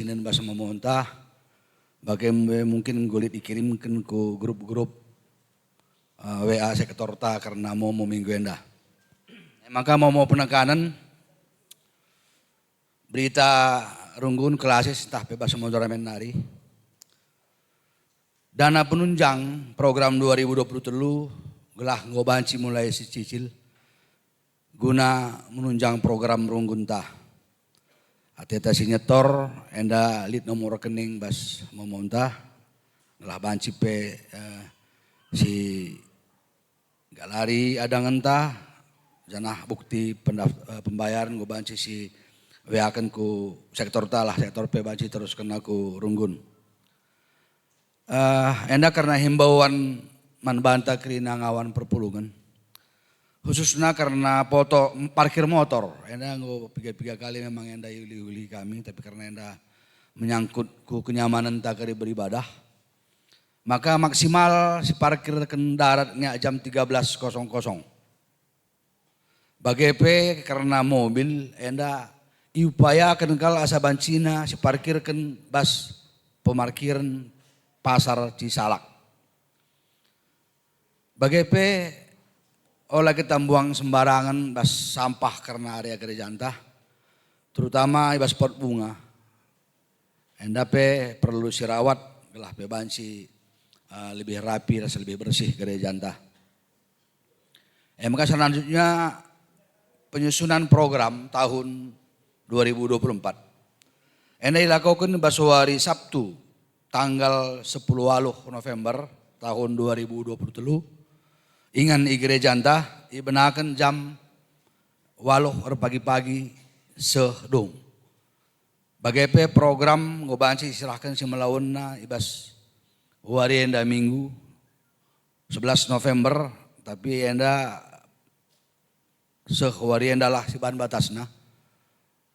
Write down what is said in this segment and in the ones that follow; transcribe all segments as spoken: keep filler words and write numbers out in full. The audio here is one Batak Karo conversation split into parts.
nen bas momonta, bage me mungkin enggo lit ikirimken ku grup-grup, eh, W A sektorta kerna momo minggu enda. E maka momo penekanen berita runggun klasis ntah pe bas motor ramen nari. Dana penunjang program dua ribu dua puluh telu gelah enggo banci mulai sicicil guna menunjang program runggunta. Ateta si nyetor enda lit nomor rekening bas momonta, gelah banci pe, eh, si galari adangenta, janah bukti pendaf-, eh, pembayaran enggo banci si weaken ku sektorta lah, sektor pe banci teruskenna ku runggun. Eh, enda kerna himbauan man banta kerina ngawan perpulungen, khususna kerna poto, parkir motor. Enda enggo piga-piga kali memang enda iuli-uli kami, tapi kerna enda menyangkut ku kenyamanenta kari beribadah, maka maksimal siparkirken darat nge jam tiga belas kosong kosong. Bage pe kerna mobil enda iupayaken kal asa bancina siparkirken bas pemarkiren Pasar Cisalak. Bage pe ola kita mbuang sembarangen bas sampah kerna area gerejanta, terutama i bas pot bunga. Enda pe perlu sirawat gelah pe banci, eh, lebih rapi ras lebih bersih gerejanta. E maka selanjutnya penyusunan program tahun dua ribu dua puluh empat. Enda ilakoken bas wari Sabtu tanggal sepuluh waluh November tahun dua ribu dua puluh telu. Ingan i gerejanta ibenaken jam waluh erpagi-pagi seh dung. Bage pe program enggo banci iserahken si melawenna i bas wari enda Minggu sebelas November, tapi enda seh wari endalah si bahan batasna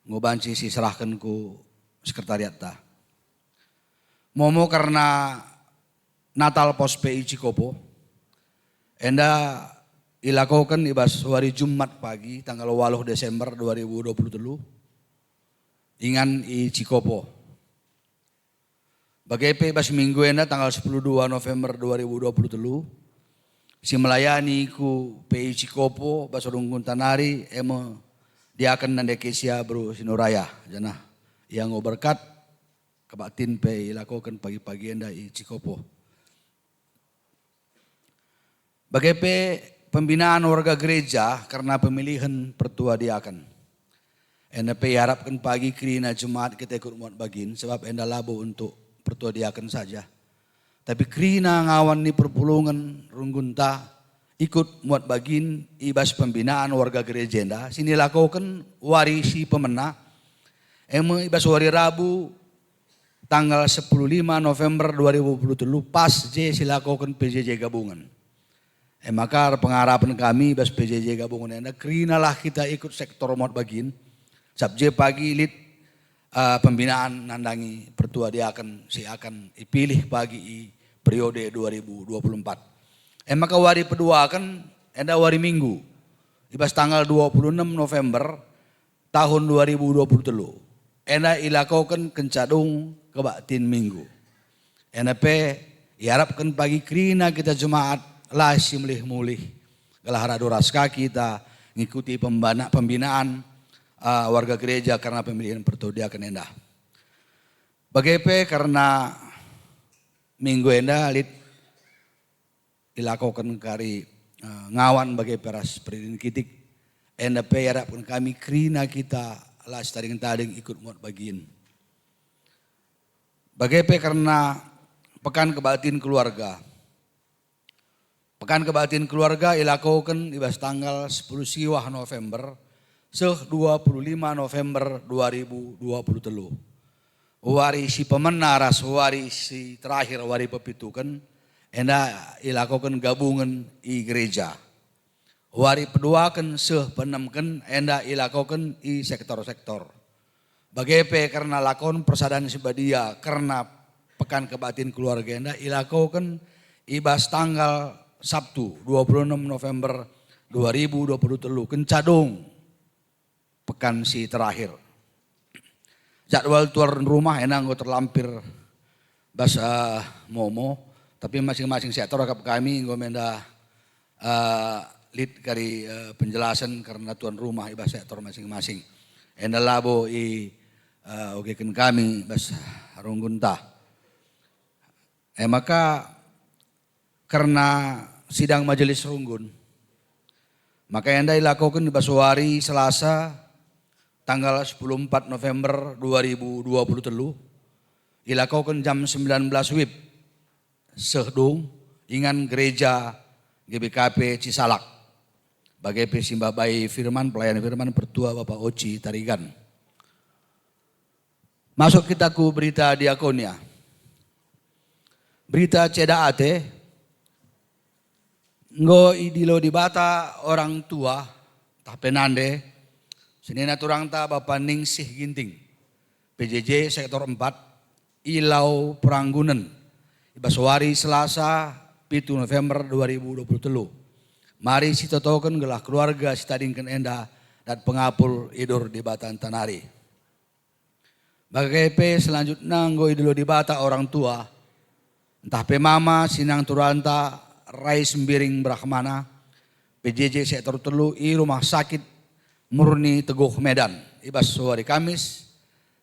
enggo banci siserahken ku sekretariatta. Momo kerna Natal Pos P I Cikopo, enda ilakoken i bas wari Jumat pagi tanggal waluh Desember dua ribu dua puluh telu, ingan i Cikopo. Bage pe i bas minggu enda tanggal sepuluh dua November dua ribu dua puluh telu, si melayani ku P I Cikopo bas runggunta nari e me diaken nande Kesia Beru Sinuraya, janah ia enggo berkat kebaktin pe ilakoken pagi-pagi enda i Cikopo. Bage pe pembinaan warga gereja kerna pemilihen pertua diaken. Enda pe iarapken pagi kerina jemaat kita ikut muat bagin, sebab enda labo untuk pertua diaken saja. Tapi kerina ngawan ni perpulungen runggunta ikut muat bagin i bas pembinaan warga gereja enda si nilakoken wari si pemena, e me i bas wari Rabu tanggal sepuluh lima November dua ribu dua puluh telu, pas je silakoken P J J gabungen. E maka erpengarapen kami bas P J J gabungen enda, kerinalah kita ikut sektor muat bagin, sabap je pagi lit, eh, pembinaan nandangi pertua diaken si akan ipilih pagi i periode dua ribu dua puluh empat. E maka wari peduaken enda wari Minggu, i bas tanggal dua puluh enam November tahun dua ribu dua puluh telu. Enda ilakoken kenca dung kebaktin Minggu. Enda pe iarapken pagi kerina kita jemaat la si mulih-mulih, gelah radu ras ka kita ngikuti pembana-, pembinaan, ah, warga gereja kerna pemilihen pertua diaken enda. Bage pe kerna minggu enda lit ilakoken kari, eh, ngawan bage pe ras peridin kitik. Enda pe iarapken kami kerina kita la sitading-tading ikut muat bagin. Bage pe kerna Pekan Kebaktin Keluarga. Pekan Kebaktin Keluarga ilakoken i bas tanggal sepuluh siwah November seh dua puluh lima November dua ribu dua puluh telu. Wari si pemena ras wari si terakhir, wari pepituken, enda ilakoken gabungen i gereja. Wari peduaken seh peenemken enda ilakoken i sektor-sektor. Bage pe kerna lakon persadan si badia kerna Pekan Kebaktin Keluarga enda ilakoken i bas tanggal Sabtu, dua puluh enam November dua ribu dua puluh telu, kenca dung pekan si terakhir. Jadwal tuan rumah enda enggo terlampir bas, eh, momo, tapi masing-masing sektor akap kami enggo menda, eh, lit kari, eh, penjelasan kerna tuan rumah i bas sektor masing-masing. Enda labo i, eh, ogeken kami bas runggunta. E maka kerna sidang majelis runggun, maka enda ilakoken i bas wari Selasa tanggal sepuluh empat November dua ribu dua puluh telu, ilakoken jam sembilan belas wib seh dung ingan gereja G B K P Cisalak. Bage pe si mbabai firman, pelayan firman pertua Bapak Oci Tarigan. Masuk kita ku berita diakonia. Berita ceda ate, enggo idilo Dibata orang tua, tah pe nande, senina turangta Bapa Ningsih Ginting, P J J sektor empat, i Lau Peranggunen, i bas wari Selasa, pitu November dua ribu dua puluh telu. Mari sitotoken gelah keluarga sitadingken enda dat pengapul idur Dibatanta nari. Bage pe selanjutna enggo idilo Dibata orang tua, ntah pe mama sinang turanta Rai Sembiring Brahmana, P J J sektor telu i Rumah Sakit Murni Teguh Medan, i bas wari Kamis,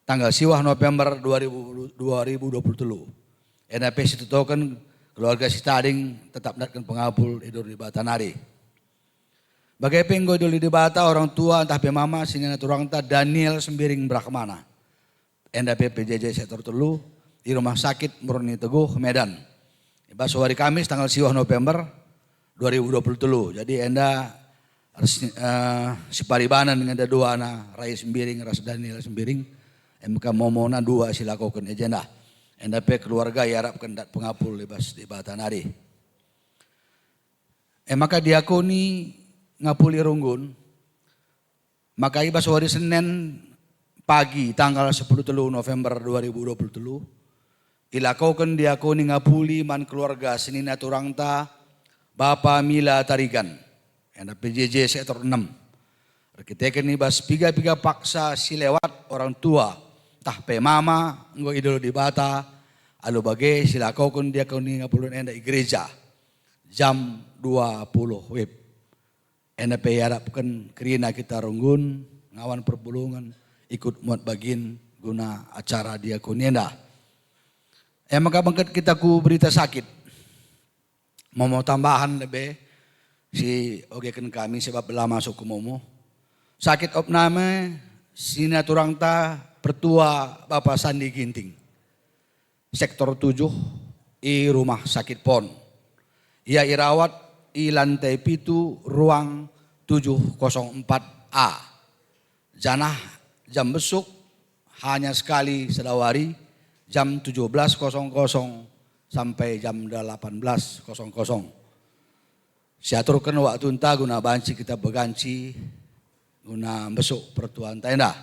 tanggal siwah November dua ribu, dua ribu dua puluh telu. Enda pe sitotoken keluarga sitading tetap ndatken pengapul idur Dibata nari. Bage pe enggo idilo Dibata orang tua ntah pe mama sinina turangta Daniel Sembiring Brahmana. Enda pe P J J sektor telu i Rumah Sakit Murni Teguh, Medan. I bas wari Kamis tanggal siwah November dua ribu dua puluh telu. Jadi enda ers-, eh, siparibanen nge enda duana Rai Sembiring ras Daniel Sembiring. E maka momona dua silakoken e jenda. Enda pe keluarga iarapken dat pengapul i bas Dibata nari. E maka diakoni ngapuli runggun, maka i bas wari Senen pagi tanggal sepuluh telu November dua ribu dua puluh telu, ilakoken diakoni ngapuli man keluarga senina turangta Bapa Mila Tarigan, enda P J J sektor enem. Erkiteken i bas piga-piga paksa si lewat orang tua, tah pe mama enggo idilo Dibata, alu bage silakoken diakoni ngapulin enda i gereja, jam dua puluh wib. Enda pe iarapken kerina kita runggun ngawan perpulungen ikut muat bagin guna acara diakoni enda. E maka bengket kita ku berita sakit. Momo tambahan lebe si ogeken kami sebab la masuk ku momo. Sakit opname sinaturangta pertua Bapa Sandi Ginting. Sektor tujuh i Rumah Sakit Pon. Ia irawat i lantai pitu, ruang tujuh kosong empat A. Janah jam besuk hanya sekali sedawari, jam tujuh belas kosong kosong sampai jam delapan belas kosong kosong. Siaturken waktunta guna banci kita beganci guna mbesuk pertuanta enda.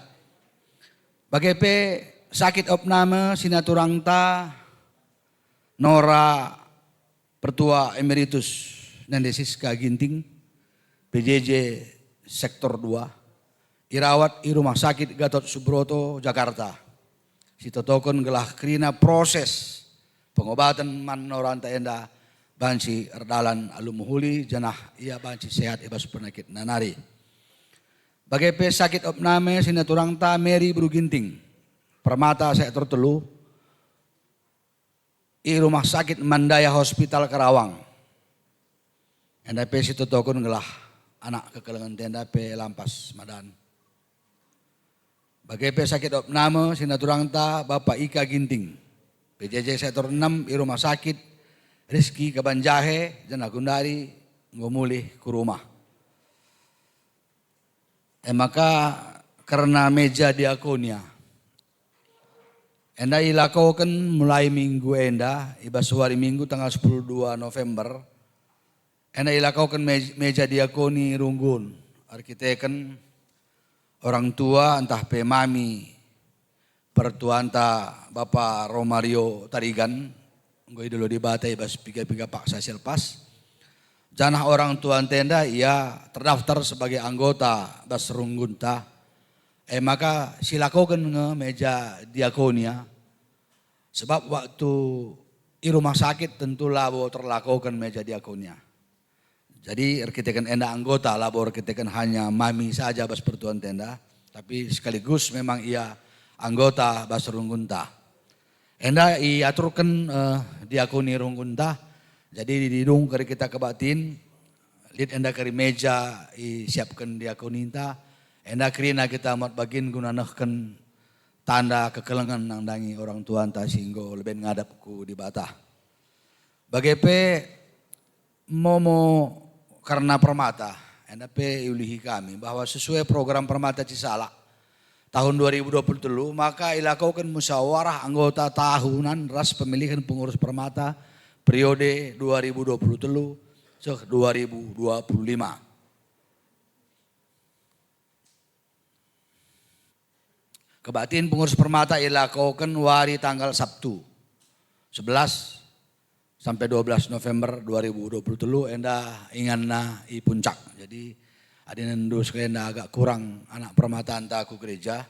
Bage pe sakit opname sinaturangta Nora Pertua Emeritus Nande Siska Ginting, P J J Sektor dua, irawat i Rumah Sakit Gatot Subroto, Jakarta. Sitotoken gelah kerina proses pengobaten man noranta enda banci erdalan alu mehuli, janah ia banci sehat i bas penakitna nari. Bage pe sakit opname sinaturangta Mary Beru Ginting, Permata Sektor telu, i Rumah Sakit Mandaya Hospital Karawang. Enda pe sitotoken gelah anak kekelengen enda pe lampas madan. Bage pe sakit opname sinaturangta Bapa Ika Ginting, P J J Sektor enem i Rumah Sakit Rizki Kabanjahe, janah gundari enggo mulih ku rumah. E maka kerna meja diakonia. Enda ilakoken mulai minggu enda, i bas wari Minggu tanggal sepuluh dua November. Enda ilakoken mej-, meja diakoni runggun, erkiteken orang tua ntah pe mami pertuanta Bapa Romario Tarigan, enggo idilo Dibata i bas piga-piga paksa si lepas. Janah orang tuanta enda ia terdaftar sebagai anggota bas runggunta. E maka silakoken nge meja diakonia, sebab waktu i rumah sakit tentu labo terlakoken meja diakonia. Jadi erkiteken enda anggota, labo erkiteken hanya mami saja bas pertuanta enda, tapi sekaligus memang ia anggota bas runggunta. Enda iaturken, eh, diakoni runggunta. Jadi didung kari kita kebaktin, lit enda kari meja isiapken diakoninta. Enda kerina kita muat bagin guna nehken tanda kekelengen nandangi orang tuanta si enggo leben ngadap ku Dibata. Bage pe momo kerna Permata, enda pe iulihi kami bahwa sesuai program Permata Cisalak tahun dua ribu dua puluh telu, maka ilakoken musyawarah anggota tahunan ras pemilihan pengurus Permata periode dua ribu dua puluh telu seh dua ribu dua puluh lima. Kebaktin pengurus Permata ilakoken wari tanggal Sabtu, sebelas sampai dua belas November dua ribu dua puluh telu, enda inganna i Puncak. Jadi, adi ndu sekenda agak kurang anak permatanta ku gereja,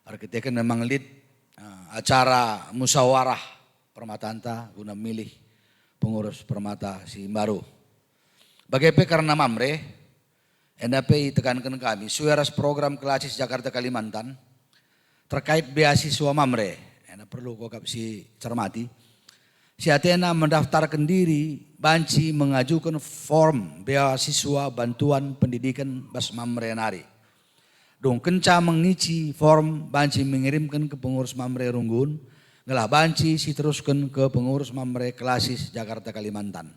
erkiteken memang lit, eh, acara musyawarah permatanta guna milih pengurus Permata si mbaru. Bage pe kerna Mamre, enda pe itekanken kami, sue ras program Klasis Jakarta Kalimantan, terkait beasiswa Mamre, enda perlu kuakap si cermati, si atena mendaftarken diri banci mengajuken form beasiswa bantuan pendidiken bas Mamre nari. Dung kenca mengici form banci mengirimken ke pengurus Mamre runggun, gelah banci siterusken ke pengurus Mamre Klasis Jakarta Kalimantan.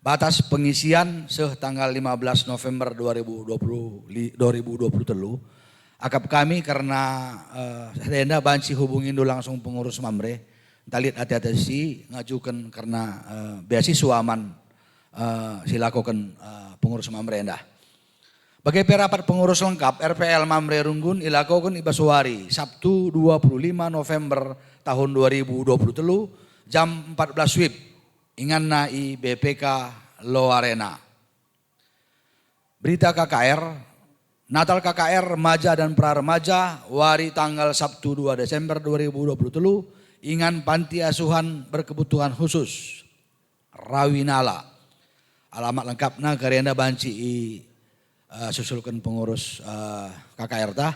Batas pengisian seh tanggal lima belas November dua ribu dua puluh li-, dua ribu dua puluh telu. Akap kami kerna, eh, enda banci hubungindu langsung pengurus Mamre. Ntah lit ate-ate si ngajuken kerna, eh, beasiswa man, eh, silakoken, eh, pengurus Mamre enda. Bage pe rapat pengurus lengkap R P L Mamre Runggun ilakoken i bas wari Sabtu dua puluh lima November tahun dua ribu dua puluh telu jam empat belas wib, inganna i B P K Loarena. Berita K K R, Natal K K R remaja dan pra remaja, wari tanggal Sabtu dua Desember dua ribu dua puluh telu, ingan panti asuhan berkebutuhan khusus. Rawinala. Alamat lengkapna kari enda banci i, eh, susulken pengurus, eh, K K R ta.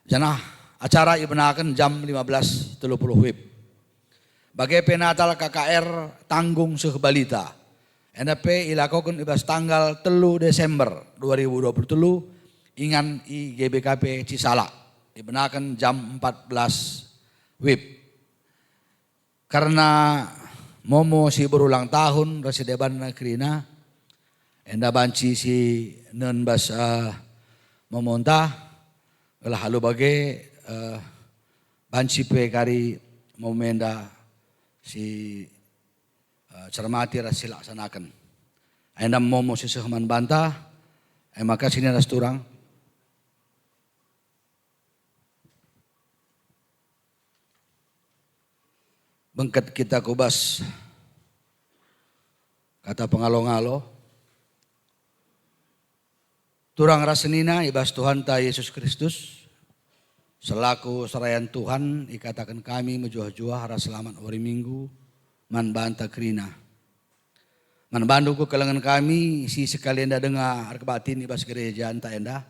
Janah acara ibenaken jam lima belas telu puluh wib. Bage pe Natal K K R tanggung seh balita. Enda pe ilakoken i bas tanggal telu Desember dua ribu dua puluh telu, ingan i G B K P Cisalak. Ibenaken jam empat belas wib. Kerna momo si berulang tahun ras si debanna kerina, enda banci si nen bas, eh, momonta, gelah alu bage, eh, banci pe kari momo enda si, eh, cermati ras silaksanaken. Enda momo si seh man banta, e maka sini ras turang. Bengket kita ku bas kata pengalo-ngalo. Turang ras senina i bas Tuhanta Yesus Kristus, selaku serayan Tuhan, ikataken kami mejuah-juah ras selamat wari Minggu man banta kerina. Man bandu kekelengen kami si sekalenda denga erkebaktin i bas gerejanta enda,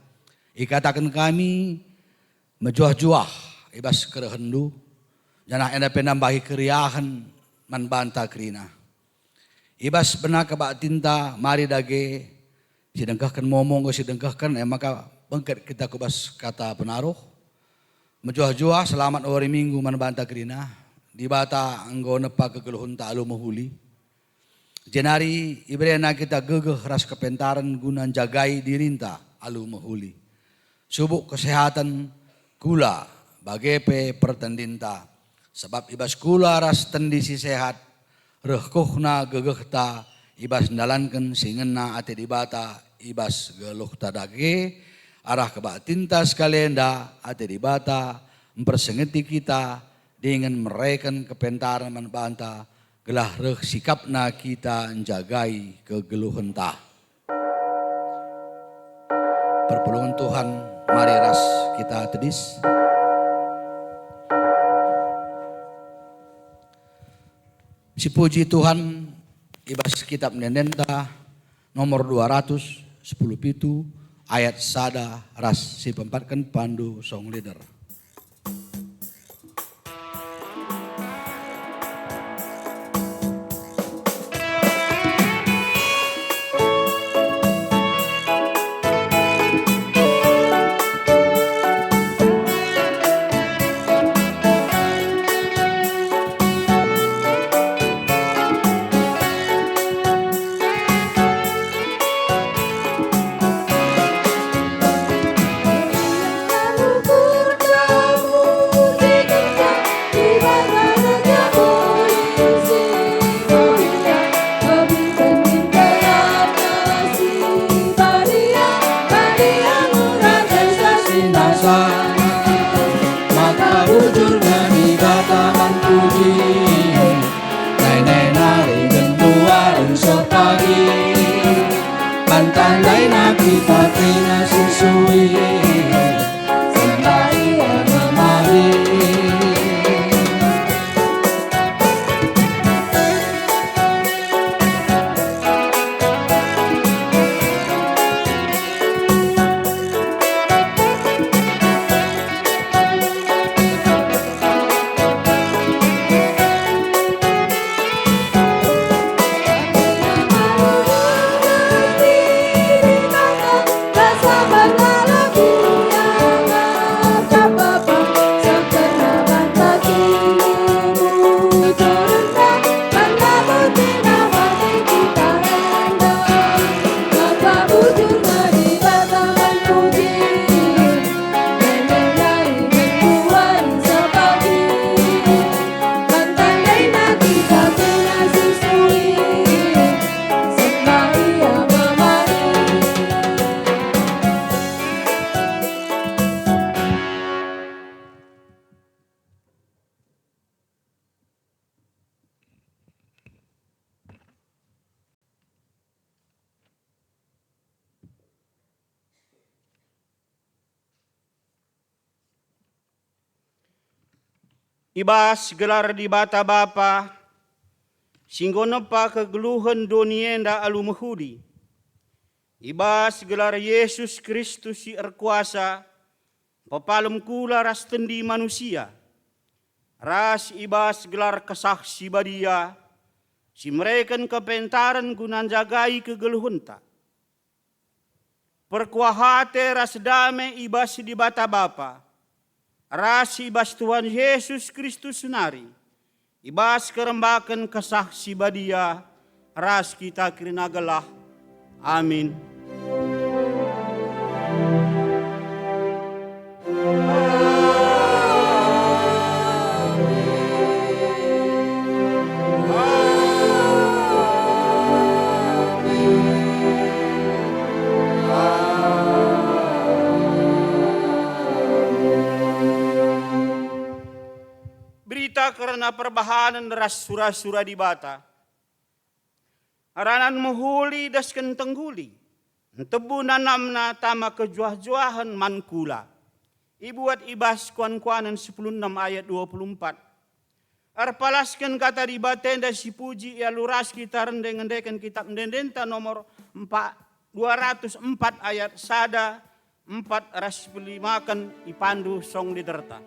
ikataken kami mejuah-juah i bas kerehenndu, janah enda pe nambahi keriahen man banta kerina. I bas bena kebaktinta mari dage sidengkehken, momo enggo sidengkehken, e maka bengket kita ku bas kata penaruh. Mejuah-juah selamat wari Minggu man banta kerina. Dibata enggo nepa kegeluhenta alu mehuli. Jenari iberena kita gegeh ras kepentaren guna njagai dirinta alu mehuli. Subuk kesehaten, kula, bage pe pertendinta. Sabap i bas kula ras tendi si sehat, reh kuhna gegehta i bas ndalanken si ngena ate Dibata i bas geluhta dage, arah kebaktinta sekalenda ate Dibata mpersingeti kita dingen mereken kepentaren man banta, gelah reh sikapna kita njagai kegeluhenta. Perpulungen Tuhan, mari ras kita tedis. Sipuji Tuhan, i bas kitab ende-endenta nomor dua ratus sepuluh pitu ayat sada ras si pempatken pandu song leader. Maka bujur nge Dibata man puji. Nai-nai nari genduari seh pagi, man tandaina kita kerina sisui, sembah Ia nge mari. I bas gelar Dibata Bapa, si enggo nepa kegeluhen doni enda alu mehuli, i bas gelar Yesus Kristus si erkuasa, pepalem kula ras tendi manusia, ras i bas gelar Kesah Si Badia, si mereken kepentaren guna njagai kegeluhenta. Perkuah ate ras dame i bas Dibata Bapa, ras i bas Tuhan Jesus Kristus nari, i bas kerembaken Kesah Si Badia, ras kita kerina gelah. Amin. Berita kerna perbahanen ras sura-sura Dibata. Ranan mehuli dasken tengguli, ntebu nanamna tama kejuah-juahen man kula. Ibuat i bas Kuan-kuanen sepuluh enem ayat dua puluh empat. Erpalasken kata Dibata enda si puji, alu ras kita rende ngendeken kitab ende-endenta nomor empat, dua ratus empat ayat sada, empat ras pelimaken ipandu song leaderta.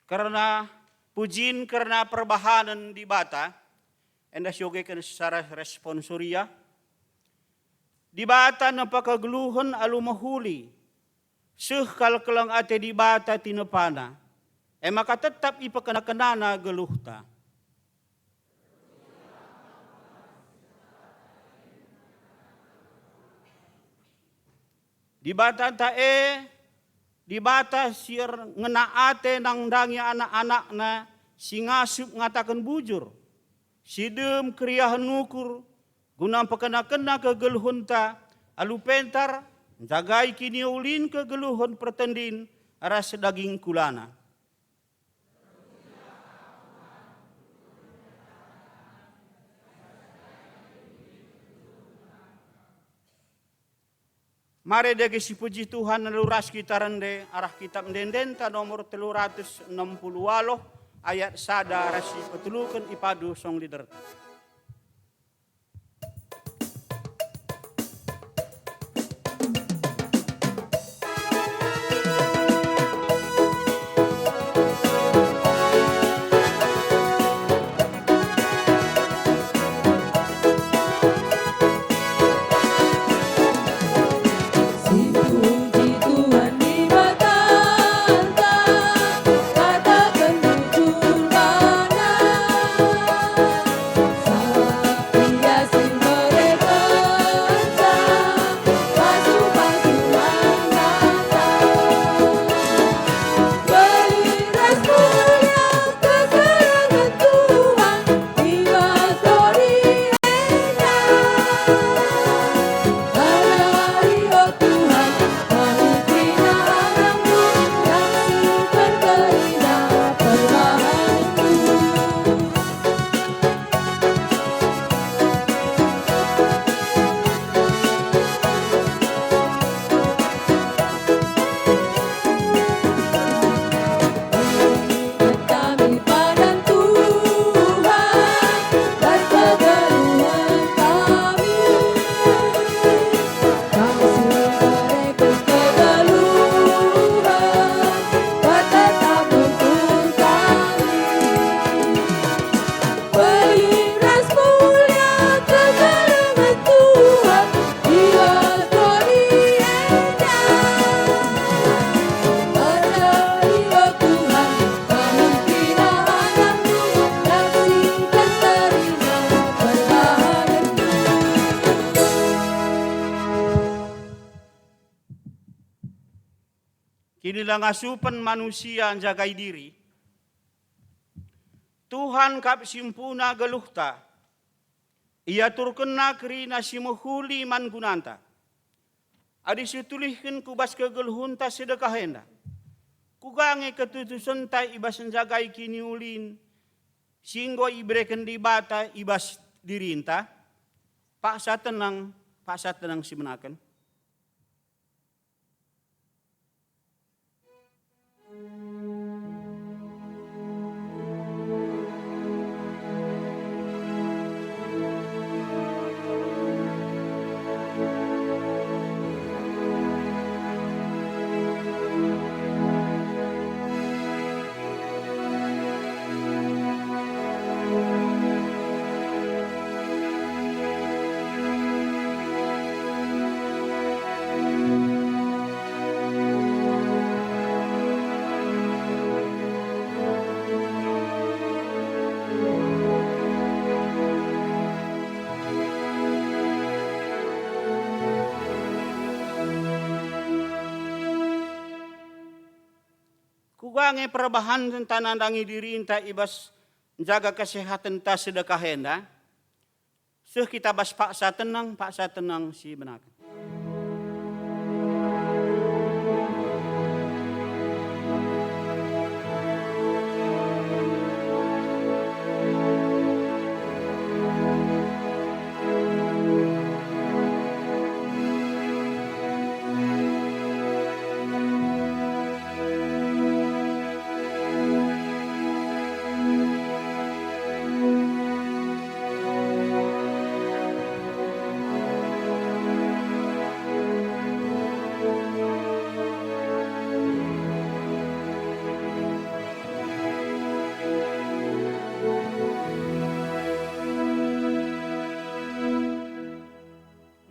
Kerna pujin kerna perbahanen Dibata, enda siogeken secara responsoria, Dibata nepa kegeluhen alu mehuli, seh kal keleng ate Dibata tinepana, e maka tetap ipekena-kenana geluhta. Dibatanta e, Dibata si er-, ngena ate nandangi anak-anakNa si ngasup ngataken bujur, si dem keriahen ukur, guna mpekena-kena kegeluhenta alu pentar, njagai kiniulin kegeluhen pertendin ras daging kulana. Mari dage sipuji Tuhan alu ras kita rende arah kitab ende-endenta nomor telu ratus enem puluh waluh ayat sada ras si peteluken ipadu song leader. Sipuji Tuhan Dibatanta, kataken bujur bana. Sabap Ia si mereken pasu-pasu man banta. Bagi ras mulia kekelengen Tuhan, i bas doni enda. Ajari, o Tuhan, kami kerina anakMu, yang si terkerina perbahanenNdu. Kami padan Tuhan, bas kegeluhen kami. Kami si mereken kegeluhen, tetap nungkun kami. Bagi ras mulia kekelengen Tuhan, i bas doni enda. Ajari, o Tuhan, kami kerina anakMu, yang si terkerina perbahanenNdu. Kinilangasupen manusia njagai diri. Tuhan kap si mpuna geluhta. IaturkenNa kerina si mehuli man gunanta. Adi situlihken ku bas kegeluhenta sedekah enda, kuga nge ketutusenta i bas njagai kiniulin si enggo ibereken Dibata i bas dirinta? Paksa tenang, paksa tenang si menaken. Kuga nge perbahanenta nandangi dirinta i bas njaga kesehatenta sedekah enda? Seh kita bas paksa tenang, paksa tenang si benaken.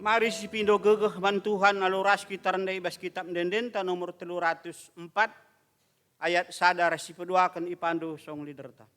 Mari sipindo gegeh man Tuhan alu ras kita rende i bas Kitap Ende-endenta nomor telu ratus empat, ayat sada ras sipeduaken ipandu song liderta.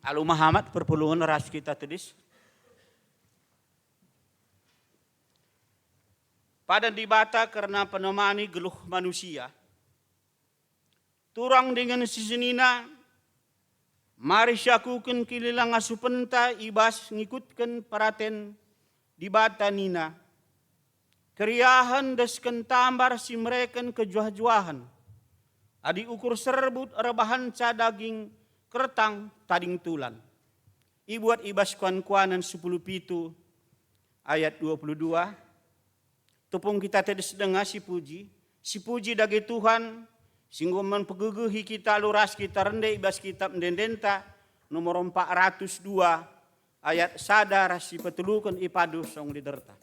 Alu mehamat perpulungen ras kita tedis. Padan Dibata kerna penemani geluh manusia. Turang dingen si senina, mari siakuken kinilang asupenta i bas ngikutken peraten Dibata nina, keriahen desken tambar si mereken kejuah-juahen. Adi ukur serbut erbahanca daging kertang tading tulan. Ibuat i bas Kuan-kuanen sepuluh pitu ayat dua puluh dua. Tupung kita tedis denga sipuji, sipuji dage Tuhan, si enggo mpegegehi kita alu ras kita rende i bas Kitap Ende-endenta nomor empat ratus dua, ayat sada ras si peteluken ipandu song liderta.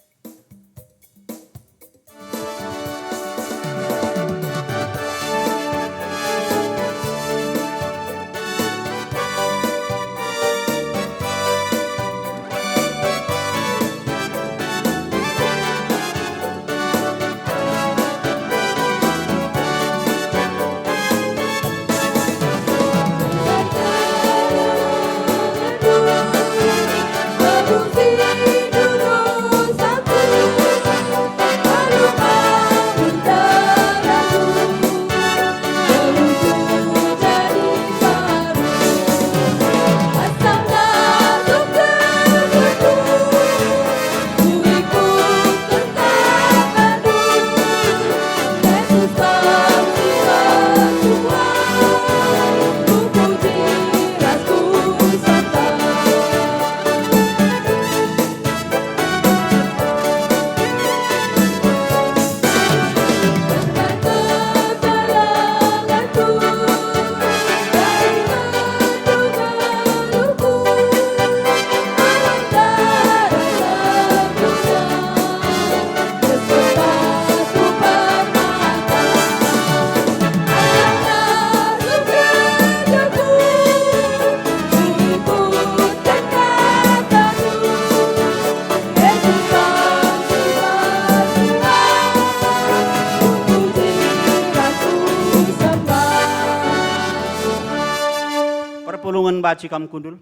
Perpulungen banci kam kundul.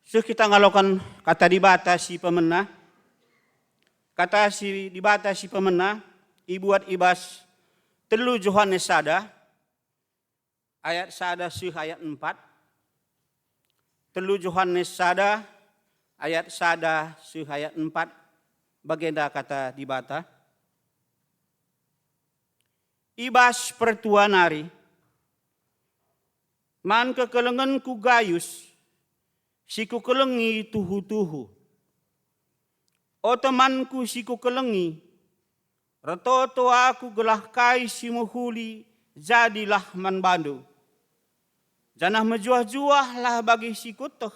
Seh kita ngaloken Kata Dibata si pemena. Kata si Dibata si pemena ibuat i bas telu Johanes sada ayat sada seh ayat empat. Telu Johanes sada ayat sada seh ayat empat. Bagenda Kata Dibata. I bas pertua nari, man kekelengenku Gayus, Si kukelengi tuhu-tuhu. O temanku si kukelengi, ertoto aku gelah kai si mehuli jadilah man bandu. Janah mejuah-juahlah bagi si kueteh,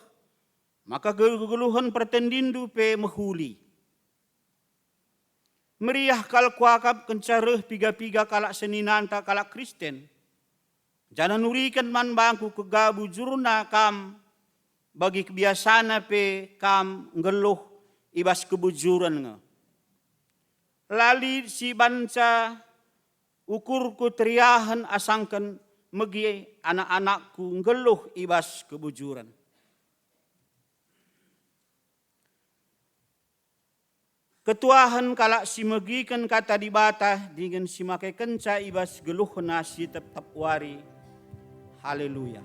maka kegeluhen pertendinndu pe mehuli. Meriah kal kuakap kenca reh piga-piga kalak seninanta kalak Kristen, janah nuriken man bangku kega bujurna kam, bagi kebiasana pe kam nggeluh i bas kebujuren nge. La lit si banca ukurku teriahen asangken megi anak-anakku nggeluh i bas kebujuren. Ketuahen kalak si megiken kata Dibata dingen si makekenca i bas geluhna si tep-tep wari. Haleluya.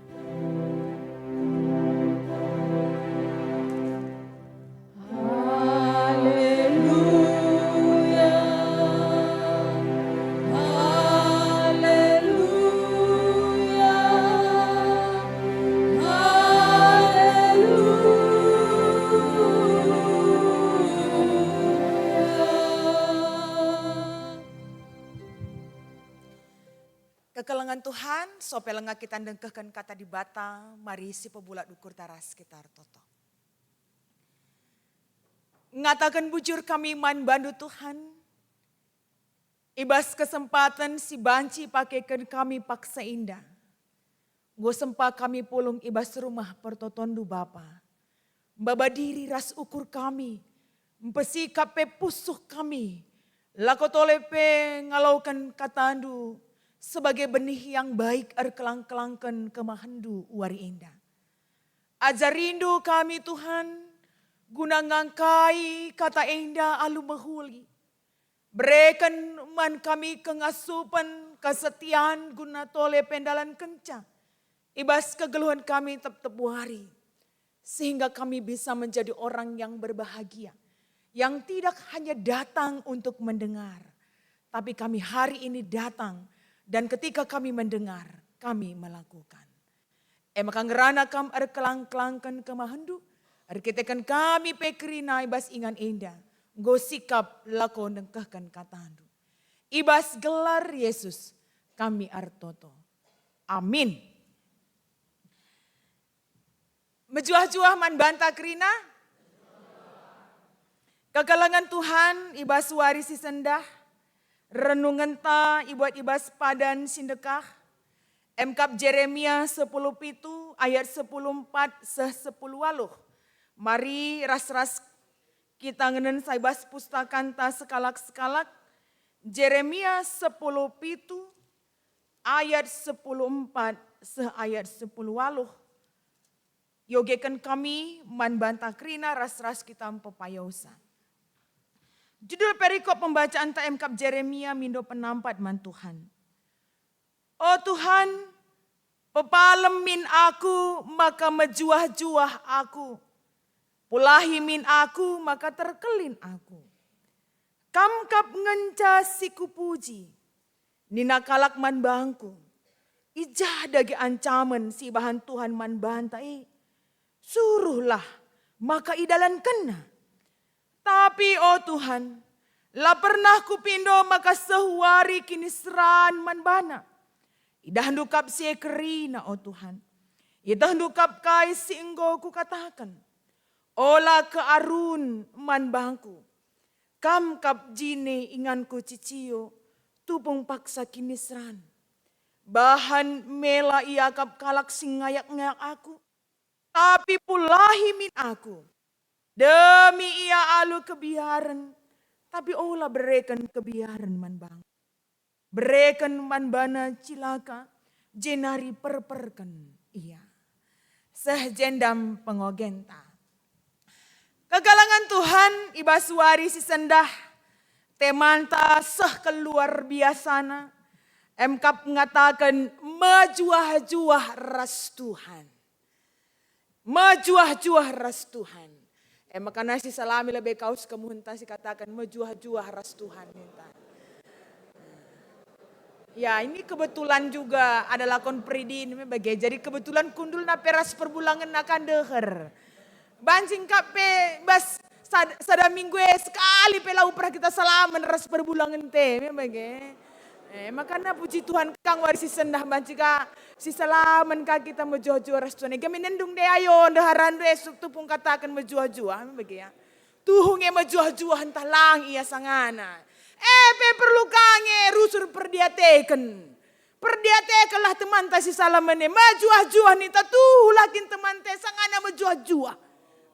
Haleluya. Haleluya. Haleluya. Kekelengen Tuhan, sope langa kita ndengkehken kata Dibata, mari si pebulat ukurta ras kita ertoto. Ngataken bujur kami man bandu Tuhan, i bas kesempaten si banci ipakeken kami paksa enda. Enggo sempa kami pulung i bas rumah pertotonNdu Bapa. Maba diri ras ukur kami, mpesikap pe pusuh kami, lako tole pe ngaloken kataNdu sebagai benih yang baik erkelang-kelangken kemahenNdu wari enda. AjariNdu kami, Tuhan, guna ngangkai kata enda alu mehuli. Bereken man kami kengasupen, kesetian guna tole pe ndalankenca i bas kegeluhen kami tep-tep wari, sehingga kami bisa menjadi orang yang berbahagia, yang tidak hanya datang untuk mendengar, tapi kami hari ini datang, dan ketika kami mendengar, kami melakukan. E maka ngerana Kam erkelang-kelangken kemahenNdu, erkiteken kami pe kerina i bas ingan enda, enggo sikap lako nengkehken kataNdu. I bas gelar Yesus kami ertoto. Amin. Mejuah-juah man banta kerina. Kekelengen Tuhan i bas wari si sendah, renungenta ibuat i bas padan si ndekah, emkap Jeremia sepuluh pitu ayat sepuluh empat seh sepuluh waluh. Mari ras-ras kita ngenensa i bas pustakanta sekalak-sekalak, Jeremia sepuluh pitu ayat sepuluh empat seh ayat sepuluh waluh. Iogeken kami man banta kerina ras-ras kita mpepayosa. Judul perikop pembacaanta emkap Jeremia mindo penampat man Tuhan. O Tuhan, pepalem min aku maka mejuah-juah aku. Pulahi min aku maka terkelin aku. Kam kap ngenca si kupuji. Nina kalak man bangku, "I ja dage ancamen si ibahan Tuhan man banta e? Suruhlah maka idalankenna." Tapi, o Tuhan, la pernah kupindo maka seh wari kiniseran man bana. IdahNdu kap si e kerina, o Tuhan. IetehNdu kap kai si enggo kukataken. Ola kearun man bangku. Kam kap jine inganku cicio, tupung paksa kiniseran. Bahan mela iakap kalak si ngayak-ngayak aku, tapi pulahi min aku. Demi ia alu kebiaren, tapi ola bereken kebiaren man bangku. Bereken man bana cilaka, jenari perperken ia. Seh jenda pengogenta. Kekelengen Tuhan i bas wari si sendah, temanta seh keluar biasana, emkap ngataken mejuah-juah ras Tuhan. Mejuah-juah ras Tuhan. E maka nai si salami lebe kawes kemuhenta si kataken mejuah-juah ras Tuhan ninta. Ya, ini kebetulan juga ada lakon peridin me bage. Jadi kebetulan kundulna pe ras perbulangenna kan deher. Banci kap pe bas sad-, sada minggu e sekali pe labo pernah kita salamen ras perbulangenta, me bage. Eh, makana puji Tuhan kang wari si sendah banci ka si salamen ka kita mejuah-juah ras Tuhan. Ega me nendung de ayo ndeharandu esuk tupung kataken mejuah-juah, me bage ya. Tuhu nge mejuah-juah ntah lang ia sangana. E pe perlu ka nge rusur perdiateken. Perdiatekenlah temanta si salamen e, mejuah-juah ninta, tuhulah kin temanta e sangana mejuah-juah.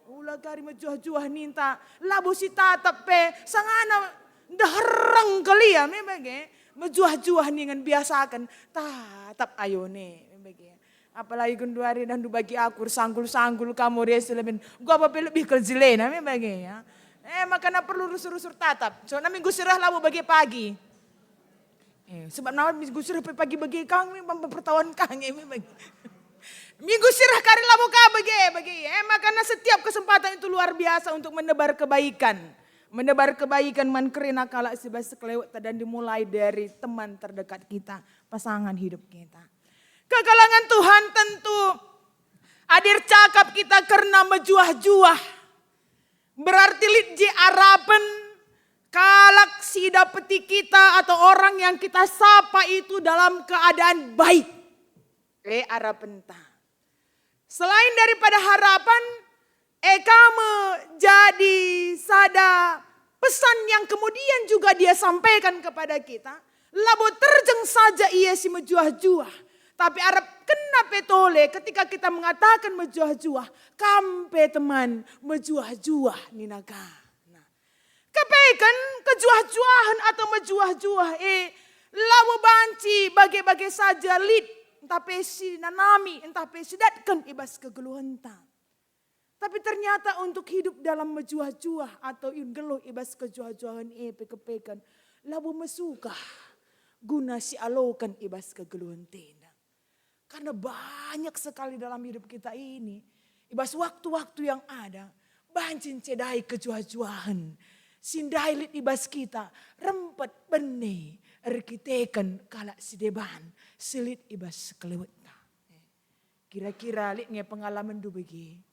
Ula kari mejuah-juah ninta, labo si tatap pe sangana ndehereng kal ia, me bage. Mejuah-juah ningen biasaken, tatap ayo ne, me bage. Apalagi genduari dah ndubagi aku ersanggul-sanggul kamu rese leben, gua apa pe lebih kal jelena, me bage ya. Eh, makana perlu rusur-rusur tatap. So, na minggu sirah labo bage pagi. Eh, sebab nawa minggu sirah pe pagi bage kang, me bamba pertawan kang, eh, me bage. Minggu sirah kari labo ka bage, bage. Eh, makana setiap kesempatan itu luar biasa untuk menebar kebaikan. Menebar kebaikan man kerina kalak si bas sekelewetta dan dimulai dari teman terdekat kita, pasangan hidup kita. Kekelengen Tuhan tentu adi ercakap kita kerna mejuah-juah. Berarti lit je arapen kalak si idapeti kita atau orang yang kita sapa itu dalam keadaan baik. E arapenta. Selain daripada harapan, e ka me jadi sada pesan yang kemudian juga dia sampaikan kepada kita. Labo terjeng saja ia si mejuah-juah, tapi arapkenna pe tole ketika kita mengataken mejuah-juah, kam pe teman mejuah-juah nina ka. Nah, kepeken kejuah-juahen atau mejuah-juah e labo banci bage-bage saja lit, ntah pe si nanami, ntah pe si datken i bas kegeluhenta. Tapi ternyata untuk hidup dalam mejuah-juah atau nggeluh i bas kejuah-juahen e pe kepeken labo mesukah guna si aloken i bas kegeluhenta enda. Karena banyak sekali dalam hidup kita ini, i bas waktu-waktu yang ada, banci ncedai kejuah-juahen si ndai lit i bas kita, rempet bene erkiteken kalak si deban si lit i bas sekelewetta. Kira-kira lit nge pengalamenndu bage?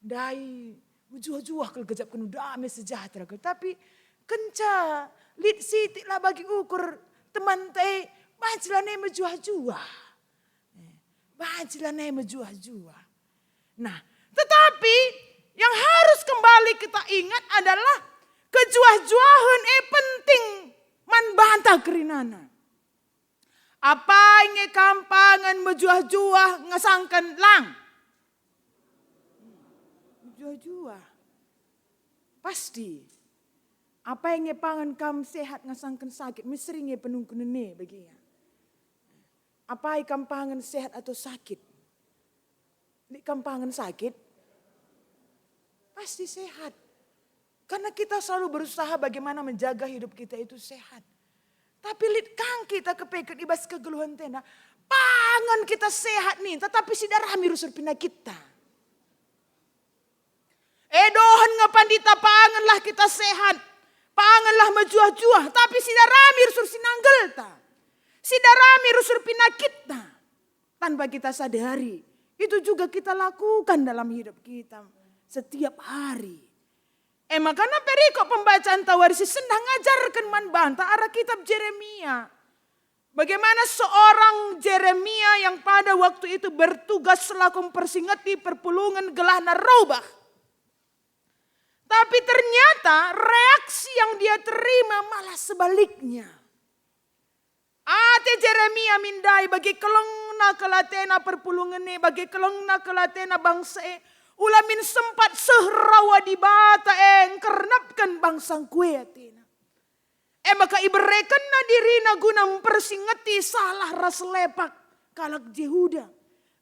Ndai mejuah-juah kal gejapken, damai sejahtera kal. Tapi kenca lit sitik la bagi ukur temanta e, banci lanai mejuah-juah. Eh, banci lanai mejuah-juah. Nah, tetapi yang harus kembali kita ingat adalah kejuah-juahen e penting man banta kerinana. Apai nge kam pangan mejuah-juah ngasangken lang? Mejuah-juah. Pasti. Apai nge pangan kam sehat ngasangken sakit? Meseri nge penungkunen e bagi ia. Apai kam pangan sehat atau sakit? Lit kam pangan sakit? Pasti sehat. Karena kita selalu berusaha bagaimana menjaga hidup kita itu sehat. Tapi lit kang kita kepeken i bas kegeluhenta enda, pangan kita sehat ninta, tapi si darami rusur penakitta. E dohen nge pandita, panganlah kita sehat, panganlah mejuah-juah, tapi si darami rusur si nanggelta, si darami rusur penakitta. Tanpa kita sadari, itu juga kita lakukan dalam hidup kita setiap hari. E makana perikop pembacaan tawari si sendah ngajarken man banta arah kitab Jeremia. Bagaimana seorang Jeremia yang pada waktu itu bertugas selaku mempersingeti perpulungen gelahna robah. Tapi ternyata reaksi yang dia terima malah sebaliknya. Ate Jeremia min ndai bage kelengna kal atena perpulungen e, bage kelengna kal atena bangsa e, ula min sempat seh rawa Dibata e ngkernepken bangsangku e atena. E maka iberekenna dirina guna mpersingeti salah ras lepak kalak Jehuda,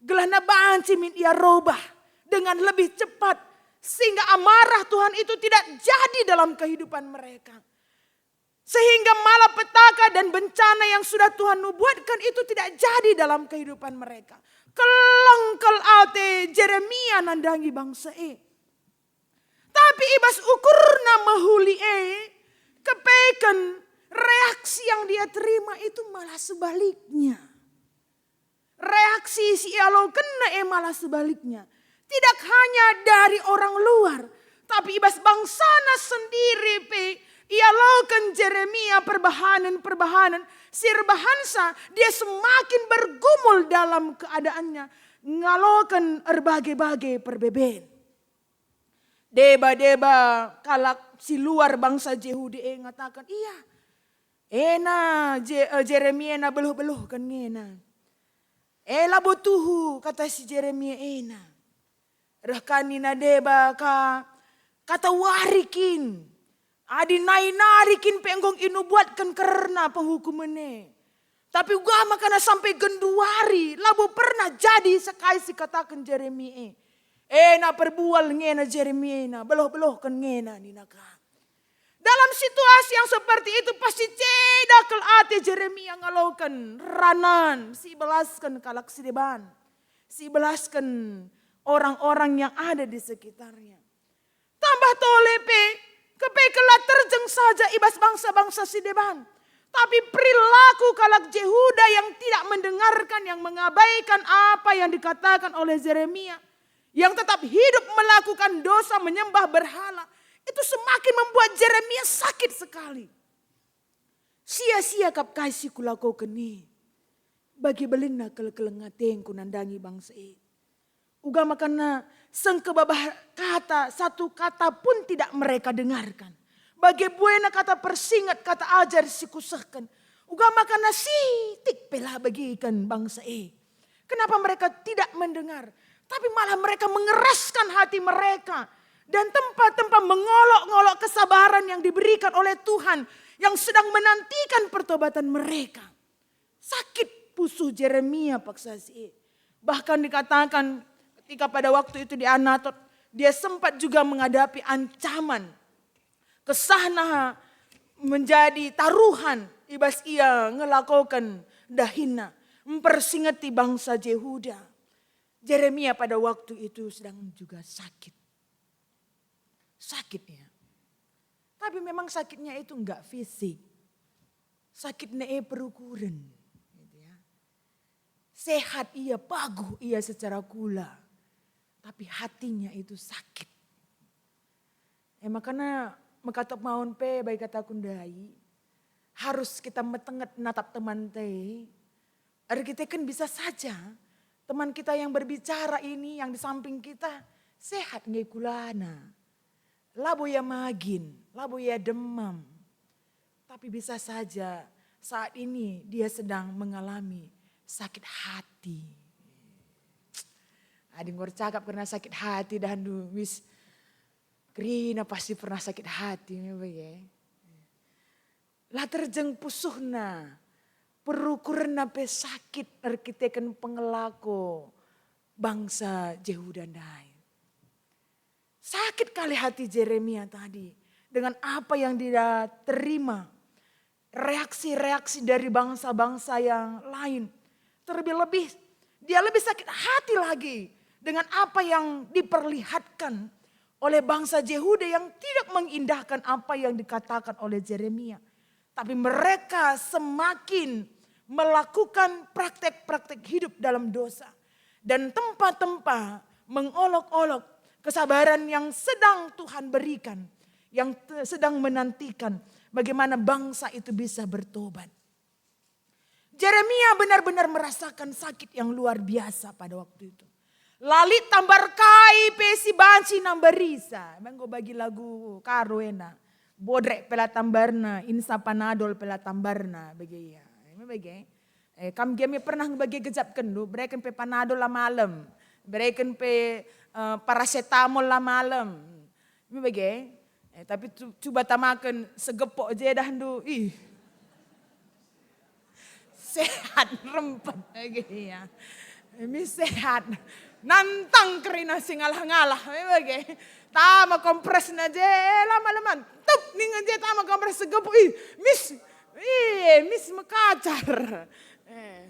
gelahna banci min ia robah dengan lebih cepat, sehingga amarah Tuhan itu tidak jadi dalam kehidupan mereka. Sehingga malapetaka dan bencana yang sudah Tuhan nubuatkan itu tidak jadi dalam kehidupan mereka. Keleng kal ate Jeremia nandangi bangsa e. Tapi i bas ukurna mehuli e, kepeken reaksi yang dia terima itu malah sebaliknya. Reaksi si ialokenna e malah sebaliknya. Tidak hanya dari orang luar, tapi i bas bangsana sendiri pe ialoken Jeremia perbahanen-perbahanen si erbahansa dia semakin bergumul dalam keadaannya, ngaloken erbage-bage perbeben. Deba-deba kalak si luar bangsa Jehudi e ngataken, "Iya, ena Je-, eh, Jeremia ena beluh-beluhken ngena. E labo tuhu kata si Jeremia ena." Reh ka nina deba ka, kata wari kin. Adi nai nari kin pe enggo inubuatken kerna penghukumen e. Tapi uga makana sampai genduari labo pernah jadi sekai si kataken Jeremia e. Ena perbual ngena Jeremia ena, beluh-beluhken ngena nina ka. Dalam situasi yang seperti itu pasti ceda kal ate Jeremia ngaloken ranan si ibelasken kalak si deban, si ibelasken orang-orang yang ada di sekitarnya. Tambah tole pe, kepe kela terjeng saja i bas bangsa-bangsa si deban. Tapi perilaku kalak Jehuda yang tidak mendengarkan, yang mengabaikan apa yang dikatakan oleh Jeremia, yang tetap hidup melakukan dosa menyembah berhala, itu semakin membuat Jeremia sakit sekali. "Sia-sia kap kai si kulakoken e. Bage belinna keleng-keleng atengku nandangi bangsa e. Uga makana sengkebabah kata, satu kata pun tidak mereka dengarkan. Bage buena kata persinget, kata ajar si kusehken. Uga makana sitik pe la begiken bangsa e. Kenapa mereka tidak mendengar, tapi malah mereka mengeraskan hati mereka dan tempa-tempa mengolok-ngolok kesabaran yang diberikan oleh Tuhan yang sedang menantikan pertobatan mereka?" Sakit pusuh Jeremia paksa si e. Bahkan dikatakan ketika pada waktu itu di Anatot, dia sempat juga menghadapi ancaman kesahna menjadi taruhan i bas ia ngelakoken dahinna, mpersingeti bangsa Jehuda. Jeremia pada waktu itu sedang juga sakit. Sakit ia. Tapi memang sakitnya itu enggak fisik. Sakitnya e perukuren. Gitu ya. Sehat ia, paguh ia secara kula. Tapi hatinya itu sakit. E makana mekatop maun pe bagi kataku ndai, harus kita metenget natap temanta e. Erkiteken bisa saja teman kita yang berbicara ini, yang di samping kita, sehat nge kulana. Labo ia magin, labo ia demam. Tapi bisa saja saat ini dia sedang mengalami sakit hati. Adi enggo ercakap kerna sakit hati dahndu, mis, kerina pasti pernah sakit hati, me bage. La terjeng pusuhna, perukurenna pe sakit erkiteken pengelako bangsa Jehuda ndai. Sakit kali hati Jeremia tadi dengan apa yang dia terima, reaksi-reaksi dari bangsa-bangsa yang lain. Terlebih-lebih, dia lebih sakit hati lagi dengan apa yang diperlihatkan oleh bangsa Jehuda yang tidak mengindahkan apa yang dikatakan oleh Jeremia. Tapi mereka semakin melakukan praktek-praktek hidup dalam dosa dan tempa-tempa mengolok-olok kesabaran yang sedang Tuhan berikan, yang te-, sedang menantikan bagaimana bangsa itu bisa bertobat. Jeremia benar-benar merasakan sakit yang luar biasa pada waktu itu. La lit tambar kai pe si banci nambarisa. Emang enggo bagi lagu Karo ena. Bodrek pe la tambarna, insa panadol pe la tambarna, bage ia. Emang bage. Eh, kam gia me pernah ngebage gejapkenndu, bereken pe panadol la malem, bereken pe, eh, parasetamol la malem. Emang bage. Eh, tapi cu-, cuba tamaken segepok je dahndu. Ih. Sehat rempet lagi ya. Mis sehat. Nantang kerina si ngalah-ngalah, me bage. Tama kompresna je, lama-laman. Tup, ningan je tama kompres segepok. Ih, mis. Ih, mis mekacar. Eh,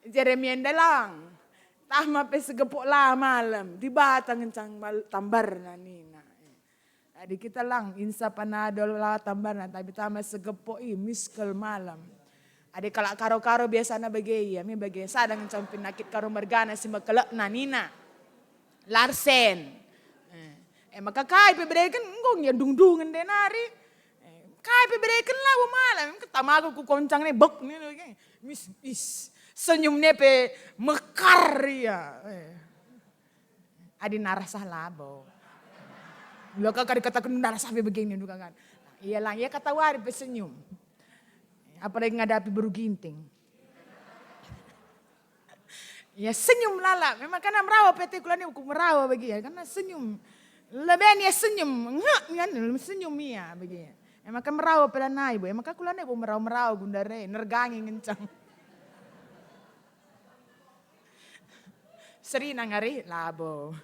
Jeremia ndalang. Tama pe segepok la malem. Dibata ngencang mal-, tambarna nina. Adi kita lang insa panadol la tambarna, tapi tama segepok i miskel malam. Adi kalak karo-karo biasana bage ia, me bage sada ngencang penakit karo mergana si mekelekna nina. Larsen. Eh, eh, maka kai pe bereken, enggo nge dungdungen nde nari. Eh, kai pe bereken labo malah, ketamaku ku koncang ne, bek, ni, ni, mis, is, senyum ne pe mekar ia. Eh. Adi narasah labo. Lo ka kadi kataken narasah pe begini juga kan. Ia lang, ia katawari pe senyum. Apalagi ngadapi beru ginting. Ya, senyum lalap. Memang karena merawa pe te kulani ku merawa bagi ya, karena senyum. Leben ia senyum, ngek kan, senyum ia bagi ya. Emang kan merawa pe lanai, Bu. Emang kan kulani, Bu, merawa-merawa gundare, nergangi ngencang. Serina ngari labo.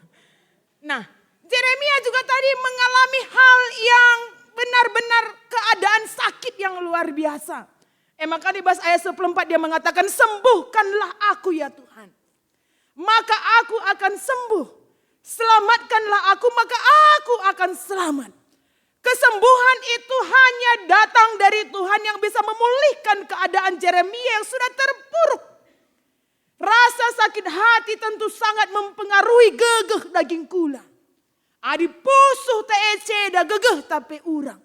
Nah, Jeremia juga tadi mengalami hal yang benar-benar keadaan sakit yang luar biasa. Emang kan di bas ayat sepuluh empat dia mengatakan, "Sembuhkanlah aku, ya Tuhan. Maka aku akan sembuh. Selamatkanlah aku, maka aku akan selamat." Kesembuhan itu hanya datang dari Tuhan yang bisa memulihkan keadaan Jeremia yang sudah terpuruk. Rasa sakit hati tentu sangat mempengaruhi gegeh daging kula. Adi pusuh te e ceda gegeh tape urang.